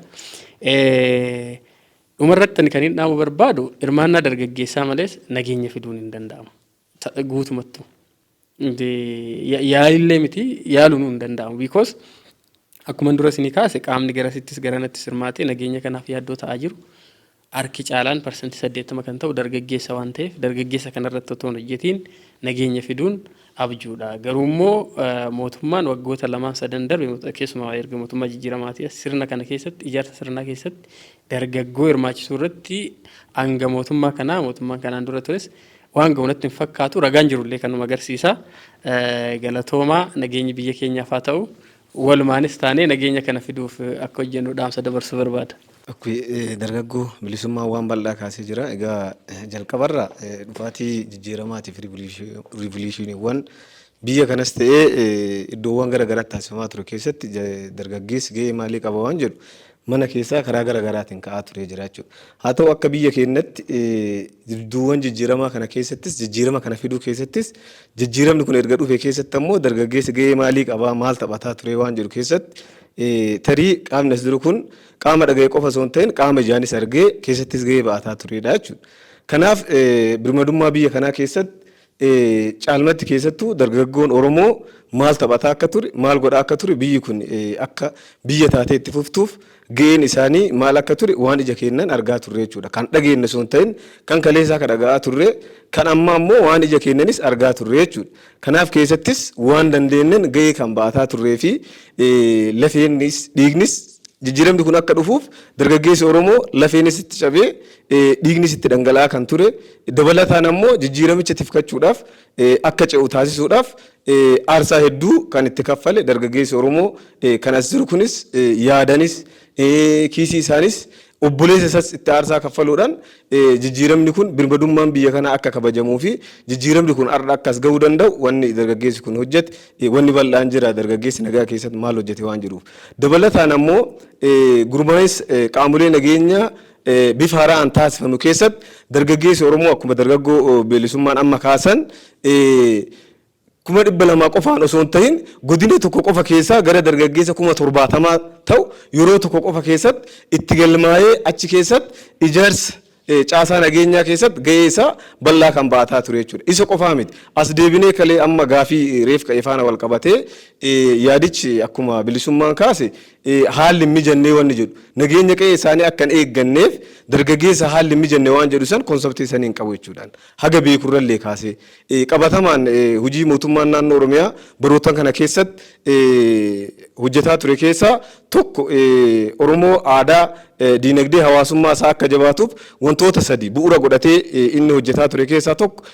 Dhumarratti kan hin dhaamu barbaadu, hirmaannaa dargaggeessaa malees nageenya fiduun hin danda'amu. Guutumattu. Yaalillee miti, yaaluun hin danda'amu. Because akkuma dura isinii kaase, qaamni garasittis garanattis hirmaatee nageenya kanaaf yaaddoo ta'aa jiru, harki caalaan 80% kan ta'u dargaggeessa waan ta'eef, dargaggeessa kanarratti otoo hin hojjetiin nageenya fiduun abjuudha. Garuu immoo mootummaan waggoota lamaan sadan darbe, keessumaa erga mootummaa jijjiiramaatii, sirna kana keessatti, ijaarsa sirnaa keessatti dargaggoo hirmaachisuu irratti hanga mootummaa kanaa, mootummaan kanaan dura tures waan ga'u natti hin fakkaatu. Ragaan jirullee kanuma agarsiisa. Galatoomaa. Nageenyi biyya keenyaaf haa ta'u. Walumaanis taanee nageenya kana fiduuf akka hojjennu dhaamsa dabarsuu barbaada. Dargaggoo Bilisummaa waan bal'aa kaasee jira. Egaa jalqabarra dhufaatii jijjiiramaatiif revolutioniiwwan biyya kanas ta'ee iddoowwan gara garaatti taasifamaa ture keessatti dargaggeessi gahee maalii qaba waan jedhu mana keessaa karaa gara garaatiin ka'aa ture jira jechuudha. Haa ta'u, akka biyya keenyatti iddoowwan jijjiiramaa kana keessattis, jijjiirama kana fiduu keessattis, jijjiiramni kun erga dhufe keessatti ammoo dargaggeessi gahee maalii qabaa, maal taphataa ture waan jedhu keessatti, tarii qaamni as jiru kun qaama dhaga'e qofa osoo hin ta'in qaama ijaanis argee keessattis gahee ba'ataa turedha jechuudha. Kanaaf birmadummaa biyya kanaa keessatti caalmatti keessattuu dargaggoon Oromoo maal taphataa akka ture, maal godhaa akka ture, biyyi kun akka biyya taatee itti fuftuuf gaheen isaanii maal akka ture waan ija keenyan argaa turre jechuudha. Kan dhageenye osoo hin ta'in, kan kaleessaa kan dhaga'aa turre, kan ammaa immoo waan ija keenyanis argaa turre jechuudha. Kanaaf keessattis waan dandeenyen gahee kan ba'ataa turree fi lafeenis dhiignis jijjiiramni kun akka dhufuuf dargaggeessi Oromoo lafeenis itti cabee, dhiignis itti dhangala'aa kan ture, dabalataan ammoo jijjiiramicha tifkachuudhaaf, akka ce'u taasisuudhaaf aarsaa hedduu kan itti kaffale dargaggeessi Oromoo kan as jiru kunis, yaadanis, kiisii isaanis, obboleessa isas itti aarsaa kaffaluudhaan jijjiiramni kun, birmadummaan biyya kanaa akka kabajamuu fi jijjiiramni kun har'a akkas gahuu danda'u wanni dargaggeessi kun hojjete wanni bal'aan jira, dargaggeessi nagaa keessatti maal hojjete waan jiruuf. Dabalataan ammoo gurmaa'insa qaamolee nageenyaa bifa haaraan taasifamu keessatti dargaggeessi Oromoo akkuma dargaggoo Bilisummaan amma kaasan, 200,000 qofaan osoo hin ta'in godina tokko qofa keessaa gara dargaggeessa 70,000 ta'u yeroo tokko qofa keessatti itti galmaa'ee achi keessatti ijaarsa caasaa nageenyaa keessatti gahee isaa bal'aa kan ba'ataa ture jechuudha. Isa qofaa miti. As deebinee kalee amma gaafii reef ka'e faana wal qabatee, yaadichi akkuma Bilisummaan kaase haalli hin mijannee wanni jedhu, nageenya qe'ee isaanii akka hin eegganneef dargaggeessa haalli hin mijanne waan jedhu san concept sanii hin qabu jechuudhaan. Haga beekurrallee kaasee qabatamaan hojii mootummaan naannoo Oromiyaa baroottan kana keessatti hojjetaa ture keessaa tokko, Oromoo aadaa, diinagdee, hawaasummaa isaa akka jabaatuuf wantoota sadi bu'uura godhatee inni hojjetaa ture keessaa tokko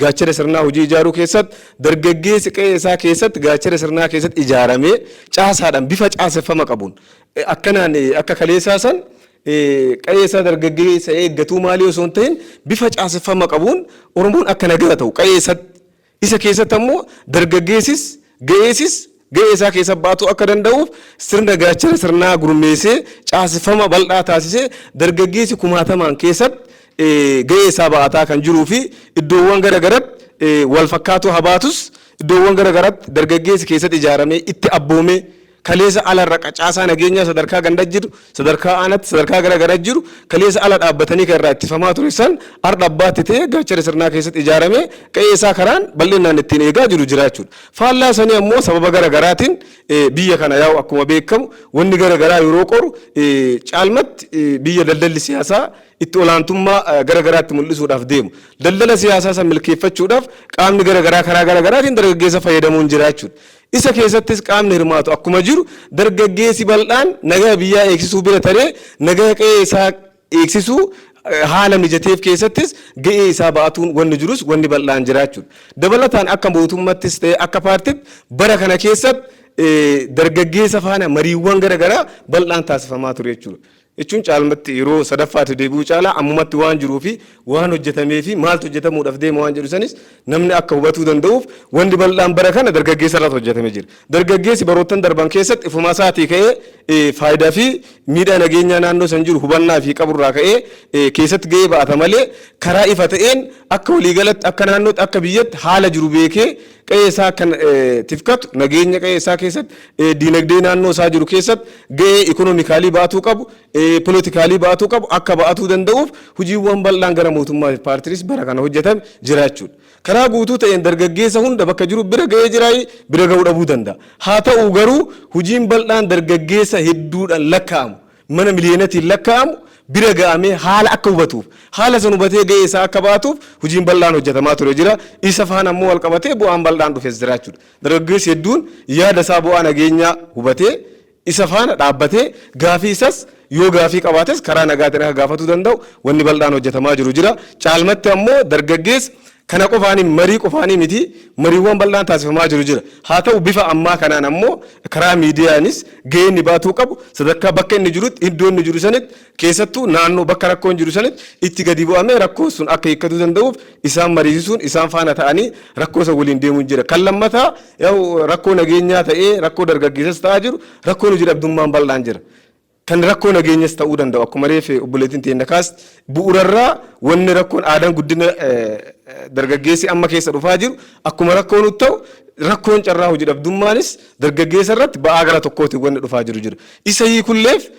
gaachana sirnaa hojii ijaaruu keessatti, dargaggeessi qe'ee isaa keessatti gaachana sirnaa keessatti ijaaramee caasaadhaan, bifa caaseffama qabuun, akkanaan akka kaleessaa san qe'ee isaa dargaggeessa eeggatuu maalii osoo hin ta'in, bifa caaseffama qabuun Oromoon akka nagaa ta'u, qe'ee isaatti isa keessatti ammoo dargaggeessis ga'eessis ga'ee isaa keessa baatu akka danda'uuf, sirna gaachana sirnaa gurmeessee, caaseffama bal'aa taasisee, dargaggeessi kumaatamaan keessatti ga'ee isaa ba'ataa kan jiruu fi iddoowwan gara garatti wal fakkaatoo habaatus, iddoowwan gara garatti dargaggeessi keessatti ijaaramee itti abboomee, kaleessa alarra qacaasaa nageenyaa sadarkaa ganda jiru, sadarkaa aanatti, sadarkaa gara gara jiru, kaleessa ala dhaabbatanii kan irraa ittifamaa ture san, har'a abbaatti ta'ee gaachana sirnaa keessatti ijaaramee qe'ee isaa karaan bal'inaan ittiin eegaa jiru jiraachuudha. Faallaa sanii ammoo sababa gara garaatiin biyya kana yaa'u, akkuma beekamu wanni gara garaa yeroo qoru, caalmatti biyya daldalli siyaasaa itti olaantummaa gara garaatti mul'isuudhaaf deemu. Daldala siyaasaa san milkeeffachuudhaaf qaamni gara garaa karaa gara garaatiin dargaggeessa fayyadamuun jiraachuudha. Isa keessattis qaamni hirmaatu akkuma jiru, dargaggeessi bal'aan nagaa biyyaa eegsisuu bira taree nagaa qe'ee isaa eegsisuu haala mijateef keessattis ga'ee isaa ba'atuun wanni jirus wanni bal'aan jiraachuudha. Dabalataan akka mootummattis ta'e akka paartitti bara kana keessatti dargaggeessa faana mariiwwan gara garaa bal'aan taasifamaa ture jechuudha. Jechuun caalmatti yeroo sadaffaatti deebi'uu caalaa ammumatti waan jiruu fi waan hojjetamee fi maaltu hojjetamuudhaaf deema waan jedhu sanis namni akka hubatuu danda'uuf, wanni bal'aan bara kana dargaggeessa irratti hojjetamee jira. Dargaggeessi baroottan darban keessatti ifuma isaatii ka'ee faayidaa fi miidhaa nageenyaa naannoo san jiru hubannaa fi qaburraa ka'ee keessatti ga'ee ba'ata malee, karaa ifa ta'een akka waliigalatti, akka naannootti, akka biyyatti haala jiru beekee qe'ee isaa kan tifkatu, nageenya qe'ee isaa keessatti, diinagdee naannoo isaa jiru keessatti ga'ee economically ba'atuu qabu, politically ba'atuu qabu akka ba'atuu danda'uuf hojiiwwan bal'aan gara mootummaa fi paartiinis bara kana hojjetame jiraachuudha. Karaa guutuu ta'een dargaggeessa hunda bakka jiru bira ga'ee jiraayi bira ga'uu dhabuu danda'a. Haa ta'u garuu hojiin bal'aan dargaggeessa hedduudhaan lakkaa'amu, mana miliyoonatiin lakkaa'amu bira ga'amee, haala akka hubatuuf, haala san hubatee ga'ee isaa akka baatuuf hojiin bal'aan hojjetamaa ture jira. Isa faana ammoo wal qabatee bu'aan bal'aan dhufes jiraachuudha. Dargaggeessi hedduun yaada isaa bu'aa nageenyaa hubatee isa faana dhaabbatee gaafii isas yoo gaafii qabaates karaa nagaatiin akka gaafatuu danda'u wanni bal'aan hojjetamaa jiru jira. Caalmatti ammoo dargaggeessa kana qofaanii, marii qofaanii miti, mariiwwan bal'aan taasifamaa jiru jira. Haa ta'u bifa ammaa kanaan ammoo karaa miidiyaanis gahee inni baatuu qabu sadarkaa bakka inni jirutti, iddoo inni jiru sanitti, keessattuu naannoo bakka rakkoon jiru sanitti itti gadi bu'amee rakkoon sun akka hiikkatuu danda'uuf isaan mariisisuun, isaan faana ta'anii rakkoo san waliin deemuun jira. Kan lammataa rakkoo nageenyaa ta'ee rakkoo dargaggeessas ta'aa jiru, rakkoon hojii dhabdummaan bal'aan jira. Kan rakkoo nageenyas ta'uu danda'u, akkuma reefe obboleettiin teenya kaas, bu'uurarraa wanni rakkoon aadaan guddina dargaggeessi amma keessa dhufaa jiru akkuma rakkoo nutti ta'u, rakkoon carraa hojii dhabdummaanis dargaggeessa irratti ba'aa gara tokkootiin wanni dhufaa jiru jira. Isa hiikulleef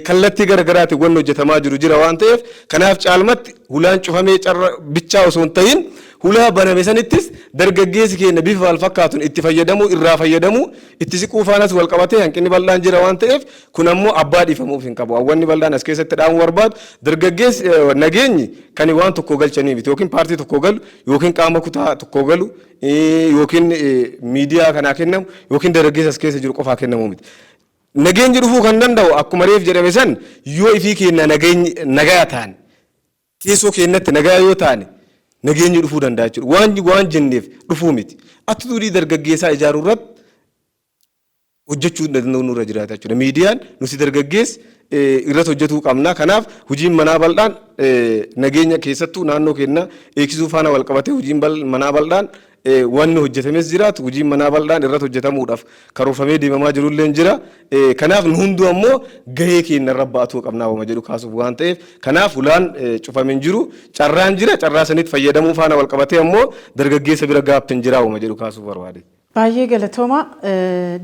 kallattii gara garaatiin wanni hojjetamaa jiru jira waan ta'eef, kanaaf caalmatti hulaan cufamee carra bichaa osoo hin ta'in, hulaa baname sanittis dargaggeessi keenya bifa wal fakkaatuun itti fayyadamuu, irraa fayyadamuu, itti siquu faanas wal qabatee hanqinni bal'aan jira waan ta'eef, kun ammoo abbaa dhiifamuuf hin qabu. Wanni bal'aan as keessatti dhaamuu barbaadu, dargaggeessi nageenyi kan waan tokko galchanii miti, yookiin paartii tokko galu, yookiin qaama kutaa tokko galu, yookiin miidiyaa kanaa kennamu, yookiin dargaggeessa as keessa jiru qofaa kennamu miti. Nageenyi dhufuu kan danda'u akkuma reef jedhame san, yoo ifii keenya nageenyi nagaa taane, keessoo keenyatti nagaa yoo taane, nageenyi dhufuu danda'a jechuudha. Waan jenneef dhufuu miti. Attitude dargaggeessaa ijaaruu irratti hojjechuu danda'u nurra jiraata jechuudha. Miidiyaan nuti dargaggeessi irratti hojjetuu qabna. Kanaaf hojiin manaa bal'aan nageenya keessattuu naannoo keenya eegsisuu faana wal qabatee hojiin manaa bal'aan wanni hojjetames jiraatu, hojiin manaa bal'aan irratti hojjetamuudhaaf karoorfamee deemamaa jirullee jira. Kanaaf nu hunduu ammoo gahee keenya irra ba'atuu qabnaa wama jedhu kaasuuf waan ta'eef, kanaaf hulaan cufame hin jiru, carraan jira, carraa sanitti fayyadamuu faana wal qabatee ammoo dargaggeessa bira gaaftin jira wama jedhu kaasuuf barbaade. Baay'ee galatooma.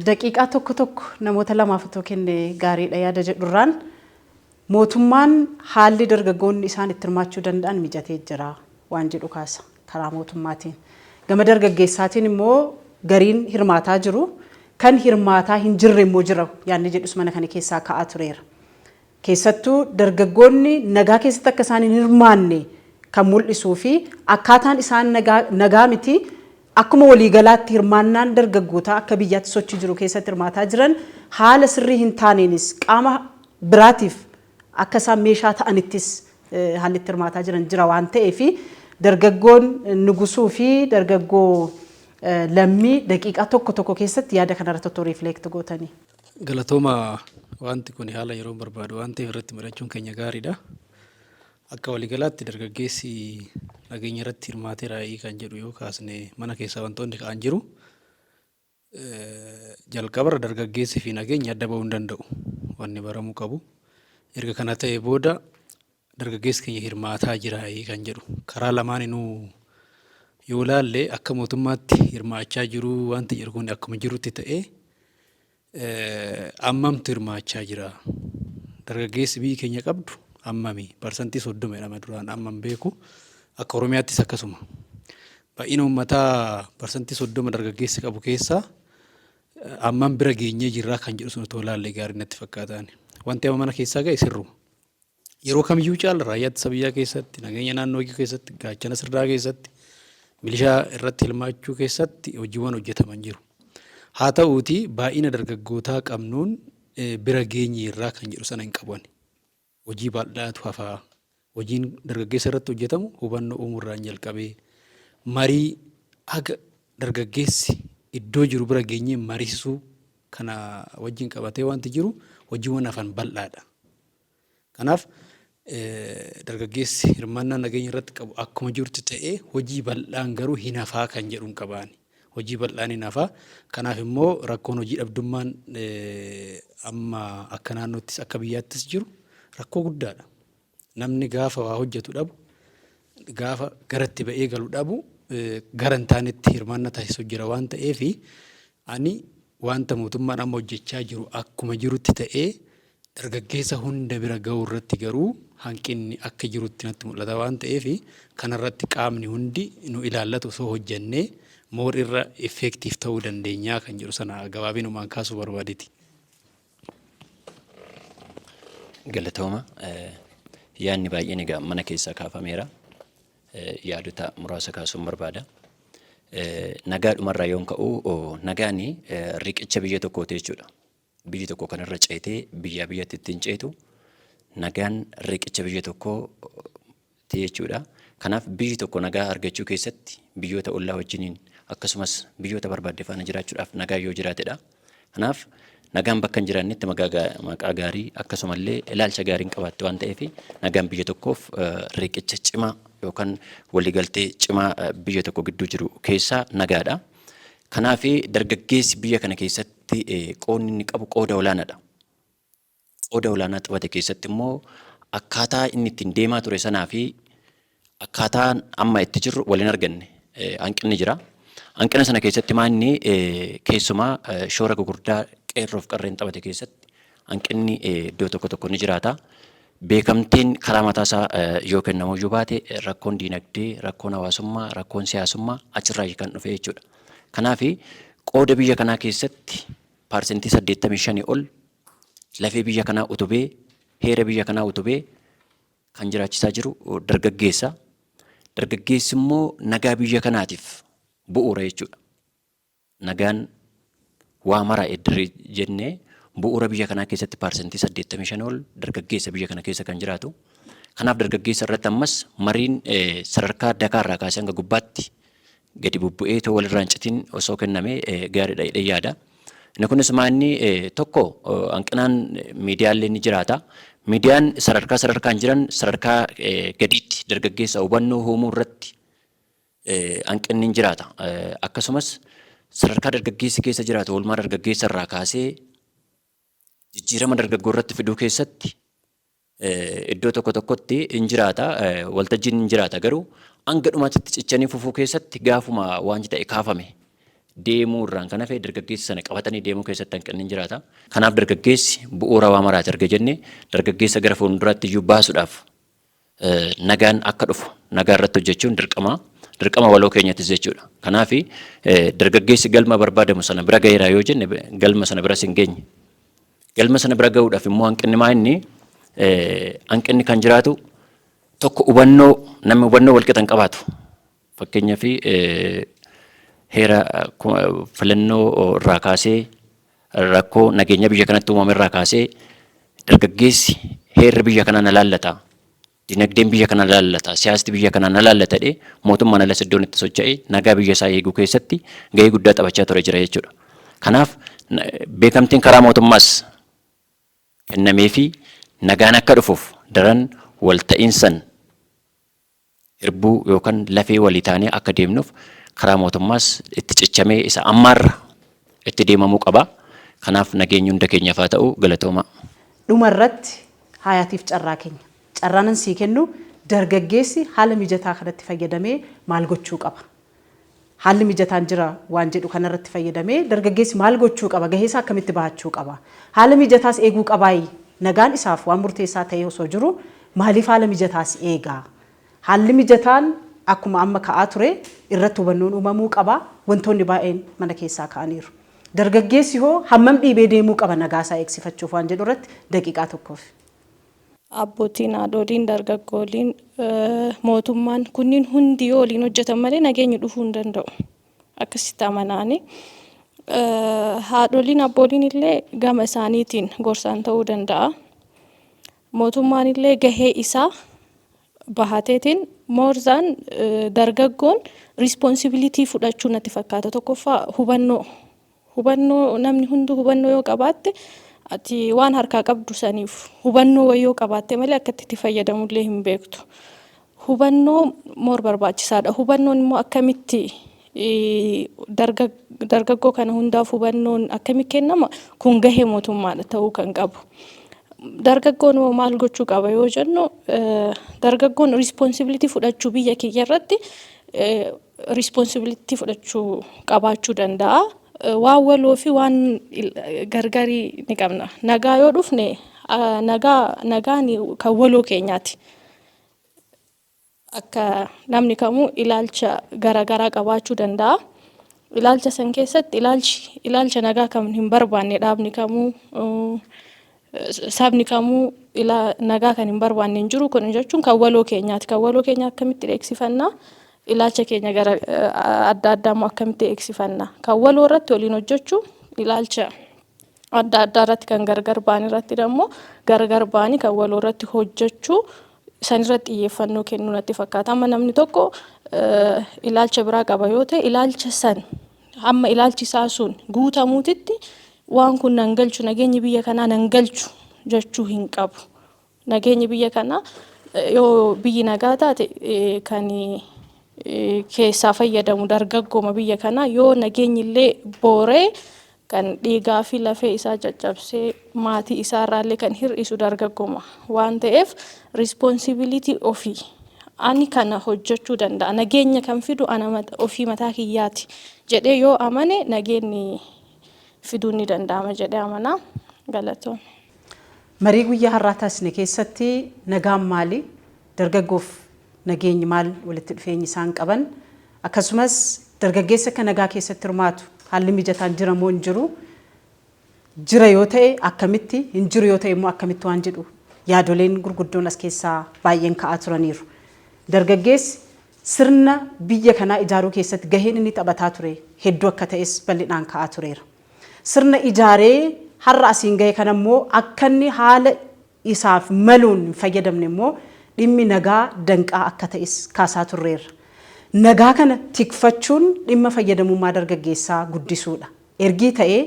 Daqiiqaa tokko tokko namoota lamaaf otoo kenne gaariidha yaada jedhurraan, mootummaan haalli dargaggoonni isaan itti hirmaachuu danda'an mijatee jira waan jedhu kaasa karaa mootummaatiin. Gama dargaggeessaatiin immoo gariin hirmaataa jiru. Kan hirmaataa hin jirre immoo jira yaadni jedhus mana kana keessaa ka'aa tureera. Keessattuu dargaggoonni nagaa keessatti akka isaan hin hirmaanne kan mul'isuu fi akkaataan isaan nagaa miti, akkuma waliigalaatti hirmaannaan dargaggootaa akka biyyaatti sochii jiru keessatti hirmaataa jiran haala sirrii hin taaneenis qaama biraatiif akka isaan meeshaa ta'anittis haalli itti hirmaataa jiran jira waan ta'eef, dargaggoon Nugusuu fi dargaggoo Lammii daqiiqaa tokko tokko keessatti yaada kanarratti otoo reflect gootanii. Galatooma. Wanti kun haala yeroo barbaadu waan ta'eef irratti mari'achuun keenya gaariidha. Akka waliigalaatti dargaggeessi nageenya irratti hirmaateera kan jedhu yoo kaasne, mana keessaa wantoonni ka'an jiru. Jalqabarra dargaggeessi fi nageenya adda bahuu hin danda'u. Wanni baramuu qabu. Erga kana ta'e booda, dargaggeessi keenya hirmaataa jira kan jedhu karaa lamaaninuu yoo laalle, akka mootummaatti hirmaachaa jiru wanti jedhu kun akkuma jirutti ta'ee, ammamtu hirmaachaa jira? Dargaggeessi biyyi keenya qabdu ammami? 30% jedhama duraan, ammam beeku. Akka Oromiyaattis akkasuma. Baay'ina uummataa 30% dargaggeessi qabu keessaa ammam bira geenyee jirraa kan jedhu sun otoo laallee gaarii natti fakkaataan. Wanti amma mana keessaa ga'e sirruma. Yeroo kamiyyuu caala raayyaa ittisa biyyaa keessatti, nageenya naannoo keessatti, gaachana sirnaa keessatti, milishaa irratti hirmaachuu keessatti hojiiwwan hojjetaman jiru. Haa ta'uuti, baay'ina dargaggootaa qabnuun bira geenyeerraa kan jedhu sana hin qabu ani. Hojii bal'aatu hafaa. Hojiin dargaggeessa irratti hojjetamu hubannoo uumuurraan jalqabee marii haga dargaggeessi iddoo jiru bira geenyee mariisisuu kana wajjin qabatee wanti jiru hojiiwwan hafan bal'aadha. Kanaaf, dargaggeessi hirmaannaa nageenya irratti qabu akkuma jirutti ta'ee, hojii bal'aan garuu hin hafaa kan jedhu hin qabaani. Hojii bal'aan hin hafaa. Kanaaf immoo rakkoon hojii dhabdummaan amma akka naannoottis akka biyyaattis jiru rakkoo guddaadha. Namni gaafa waa hojjetu dhabu, gaafa garatti ba'ee galu dhabu, gara hin taanetti hirmaannaa taasisu jira waan ta'eef, ani wanta mootummaan amma hojjechaa jiru akkuma jirutti ta'ee, dargaggeessa hunda bira ga'uu irratti garuu hanqinni akka jirutti natti mul'ata waan ta'eef, kanarratti qaamni hundi nu ilaallatu osoo hojjennee more irra effective ta'uu dandeenyaa kan jedhu sana gabaabinumaan kaasuu barbaadeeti. Galatooma. Yaadni baay'een egaa mana keessaa kaafameera. Yaadota muraasa kaasuun barbaada. Nagaadhumarraa yoon ka'u, nagaan riqicha biyya tokkooti jechuudha. Biyyi tokko kanarra ceetee biyyaa biyyatti ittiin ceetu nagaan riqicha biyya tokkooti jechuudha. Kanaaf, biyyi tokko nagaa argachuu keessatti biyyoota ollaa wajjiniin akkasumas biyyoota barbaadde faana jiraachuudhaaf nagaa yoo jiraatedha. Kanaaf, nagaan bakka hin jiraannetti maqaa gaarii akkasumallee ilaalcha gaarii hin qabaattu waan ta'eef, nagaan biyya tokkoof riqicha cimaa yookaan waliigaltee cimaa biyya tokko gidduu jiru keessaa nagaadha. Kanaaf, dargaggeessi biyya kana keessatti qoodni inni qabu qooda olaanaadha. Qooda olaanaa taphate keessatti immoo akkaataa inni ittiin deemaa ture sanaa fi akkaataan amma itti jirru wal hin arganne, hanqinni jira. Hanqina sana keessatti maanni keessumaa shoora gugurdaa qeerroof qarreen taphate keessatti hanqinni iddoo tokko tokko ni jiraata. Beekamtiin karaa mataasaa yoo kennamuyyuu baate, rakkoon diinagdee, rakkoon hawaasummaa, rakkoon siyaasummaa achirraa kan dhufe jechuudha. Kanaaf, qooda biyya kanaa keessatti 85% ol lafee biyya kanaa utubee, heera biyya kanaa utubee kan jiraachisaa jiru dargaggeessa. Dargaggeessi immoo nagaa biyya kanaatiif bu'uura jechuudha. Nagaan waa mara eddirri jennee, bu'uura biyya kanaa keessatti 85% ol dargaggeessa biyya kana keessa kan jiraatu. Kanaaf, dargaggeessa irratti ammas mariin sadarkaa dakaarraa kaasee hanga gubbaatti gadi bubbu'ee too walirraa hin citin osoo kenname gaariidha jedhee yaada. Inni kunis maanni tokko hanqinaan miidiyaallee ni jiraata. Miidiyaan sadarkaa sadarkaan jiran sadarkaa gadiitti dargaggeessa hubannoo uumuu irratti hanqinni ni jiraata. Akkasumas sadarkaa dargaggeessi keessa jiraatu, oolmaa dargaggeessa irraa kaasee jijjiirama dargaggoo irratti fiduu keessatti iddoo tokko tokkotti hin jiraata, waltajjiin hin jiraata, garuu hanga dhumaatti cichanii fufuu keessatti gaafuma wanti ta'e kaafame deemuu irraan kan hafe dargaggeessa sana qabatanii deemuu keessatti hanqinni hin jiraata. Kanaaf, dargaggeessi bu'uura waa maraati erga jenne, dargaggeessa gara fuulduraatti iyyuu baasuudhaaf nagaan akka dhufu nagaa irratti hojjechuun dirqama. Dirqama waloo keenyattis jechuudha. Kanaaf dargaggeessi galma barbaadamu sana bira gaheera yoo jenne, galma sana biras hin geenye. Galma sana bira gahuudhaaf immoo hanqinni maa inni hanqinni kan jiraatu tokko, hubannoo, namni hubannoo walqixa hin qabaatu. Fakkeenyaaf, heera filannoo irraa kaasee, rakkoo nageenya biyya kanatti uumame irraa kaasee, dargaggeessi heerri biyya kanaa na laallata, dinagdeen biyya kana na laallata, siyaasni biyya kanaa na laallata jedhee mootummaan alas iddoon itti socho'ee nagaa biyya isaa eeguu keessatti gahee guddaa taphachaa ture jira jechuudha. Kanaaf beekamtiin karaa mootummaas kennameefii nagaan akka dhufuuf daran walta'iinsan hirbuu yookaan lafee walii taanee akka deemnuuf karaa mootummaas itti cichamee isa ammaarra itti deemamuu qaba. Kanaaf nageenyi hunda keenyaaf haa ta'u. Galatooma. Dhuma irratti Hayaatiif carraa keenya. Carraan an sii kennu, dargaggeessi haala mijataa kanatti fayyadamee maal gochuu qaba? Haalli mijataan jira waan jedhu kanarratti fayyadamee dargaggeessi maal gochuu qaba? Gahee isaa akkamitti bahachuu qaba? Haala mijataas eeguu qabaayi? Nagaan isaaf waan murteessaa ta'ee osoo jiru maaliif haala mijataas eega? Haalli mijataan akkuma amma ka'aa ture irratti hubannoon uumamuu qaba. Wantoonni baay'een mana keessaa ka'aniiru. Dargaggeessi hoo hammam dhiibee deemuu qaba nagaa isaa eegsifachuuf waan jedhu irratti daqiiqaa tokkoof. Abbootiin, haadholiin, dargaggooliin, mootummaan kunniin hundi yoo waliin hojjetan malee nageenyi dhufuu hin danda'u. Akkasitti amanaani. Haadholiin, abbooliin illee gama isaaniitiin gorsaan ta'uu danda'a. Mootummaan illee gahee isaa bahateetiin more than dargaggoon responsibility fudhachuu natti fakkaata. Tokkoffaa, hubannoo, namni hunduu hubannoo yoo qabaatte, ati waan harkaa qabdu saniif hubannoo wayii yoo qabaatte malee akka itti fayyadamullee hin beektu. Hubannoo more barbaachisaadha. Hubannoon immoo akkamitti dargaggoo kana hundaaf hubannoon akkamitti kennama? Kun gahee mootummaadha ta'uu kan qabu. Dargaggoon immoo maal gochuu qaba yoo jennu, dargaggoon responsibility fudhachuu, biyya kiyya irratti responsibility fudhachuu qabaachuu danda'a. Waan waloo fi waan gargarii ni qabna. Nagaa yoo dhufne, nagaa nagaan kan waloo keenyaati. Akka namni kamuu ilaalcha garaagaraa qabaachuu danda'a. Ilaalcha san keessatti ilaalchi ilaalcha nagaa kan hin barbaanne, dhaabni kamuu, sabni kamuu nagaa kan hin barbaanne hin jiru. Kun jechuun kan waloo keenyaati. Kan waloo keenya akkamitti eegsifannaa? Ilaalcha keenya gara adda addaa immoo akkamitti eegsifannaa? Kan waloo irratti waliin hojjechuu, ilaalcha adda addaa irratti kan gargar ba'an irratti immoo gargar ba'anii kan waloo irratti hojjechuu, san irratti xiyyeeffannoo kennuu natti fakkaata. Amma namni tokko ilaalcha biraa qaba yoo ta'e, ilaalcha san hamma ilaalchi isaa sun guutamuutitti waan kun nan galchu, nageenyi biyya kanaa nan galchu jechuu hin qabu. Nageenyi biyya kanaa, yoo biyyi nagaa taate, kan keessaa fayyadamu dargaggooma biyya kanaa. Yoo nageenyi illee booree, kan dhiigaa fi lafee isaa caccabsee maatii isaarraallee kan hir'isu dargaggooma waan ta'eef, responsibility ofii, ani kana hojjechuu danda'a, nageenya kan fidu ana ofii mataa kiyyaati jedhee yoo amane, nageenyi fiduun ni danda'ama jedhee amanaa. Galatoome. Marii guyyaa har'aa taasisne keessatti nagaan maali? Dargaggoof nageenyi maal walitti dhufeenyi isaan qaban? Akkasumas dargaggeessi akka nagaa keessatti hirmaatu haalli mijataan jira moo hin jiru? Jira yoo ta'e akkamitti? Hin jiru yoo ta'e immoo akkamitti waan jedhu yaadoleen gurguddoon as keessaa baay'een ka'aa turaniiru. Dargaggeessi sirna biyya kanaa ijaaruu keessatti gaheen inni taphataa ture hedduu akka ta'es bal'inaan ka'aa tureera. Sirna ijaaree har'a asiin gahe kana immoo akka inni haala isaaf maluun hin fayyadamne immoo dhimmi nagaa danqaa akka ta'es kaasaa turreerra. Nagaa kana tikfachuun dhimma fayyadamummaa dargaggeessaa guddisuudha. Ergii ta'ee,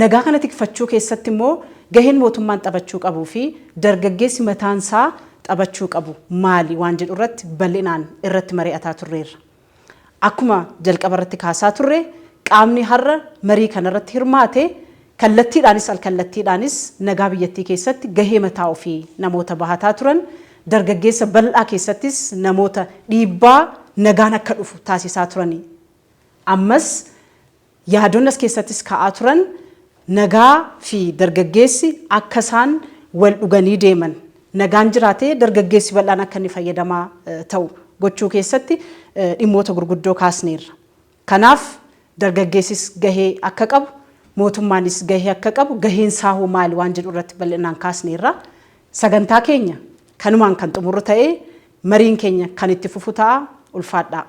nagaa kana tikfachuu keessatti immoo gaheen mootummaan taphachuu qabuu fi dargaggeessi mataansaa taphachuu qabu maali waan jedhu irratti bal'inaan irratti mari'ataa turreerra. Akkuma jalqaba irratti kaasaa turre, qaamni har'a marii kanarratti hirmaate kallattiidhaanis alkallattiidhaanis nagaa biyyattii keessatti gahee mataa ofii namoota bahataa turan, dargaggeessa bal'aa keessattis namoota dhiibbaa nagaan akka dhufu taasisaa turani. Ammas yaadonni as keessattis ka'aa turan nagaa fi dargaggeessi akka isaan wal dhuganii deeman, nagaan jiraatee dargaggeessi bal'aan akka inni fayyadamaa ta'u. gochuu keessatti dhimmoota gurguddoo kaasneerra. Kanaaf dargaggeessis gahee akka qabu, mootummaanis gahee akka qabu, gaheen isaa hoo maali waan jedhu irratti bal'inaan kaasneerra. Sagantaa keenya kanumaan kan xumurru ta'ee mariin keenya kan itti fufu ta'a. Ulfaadhaa.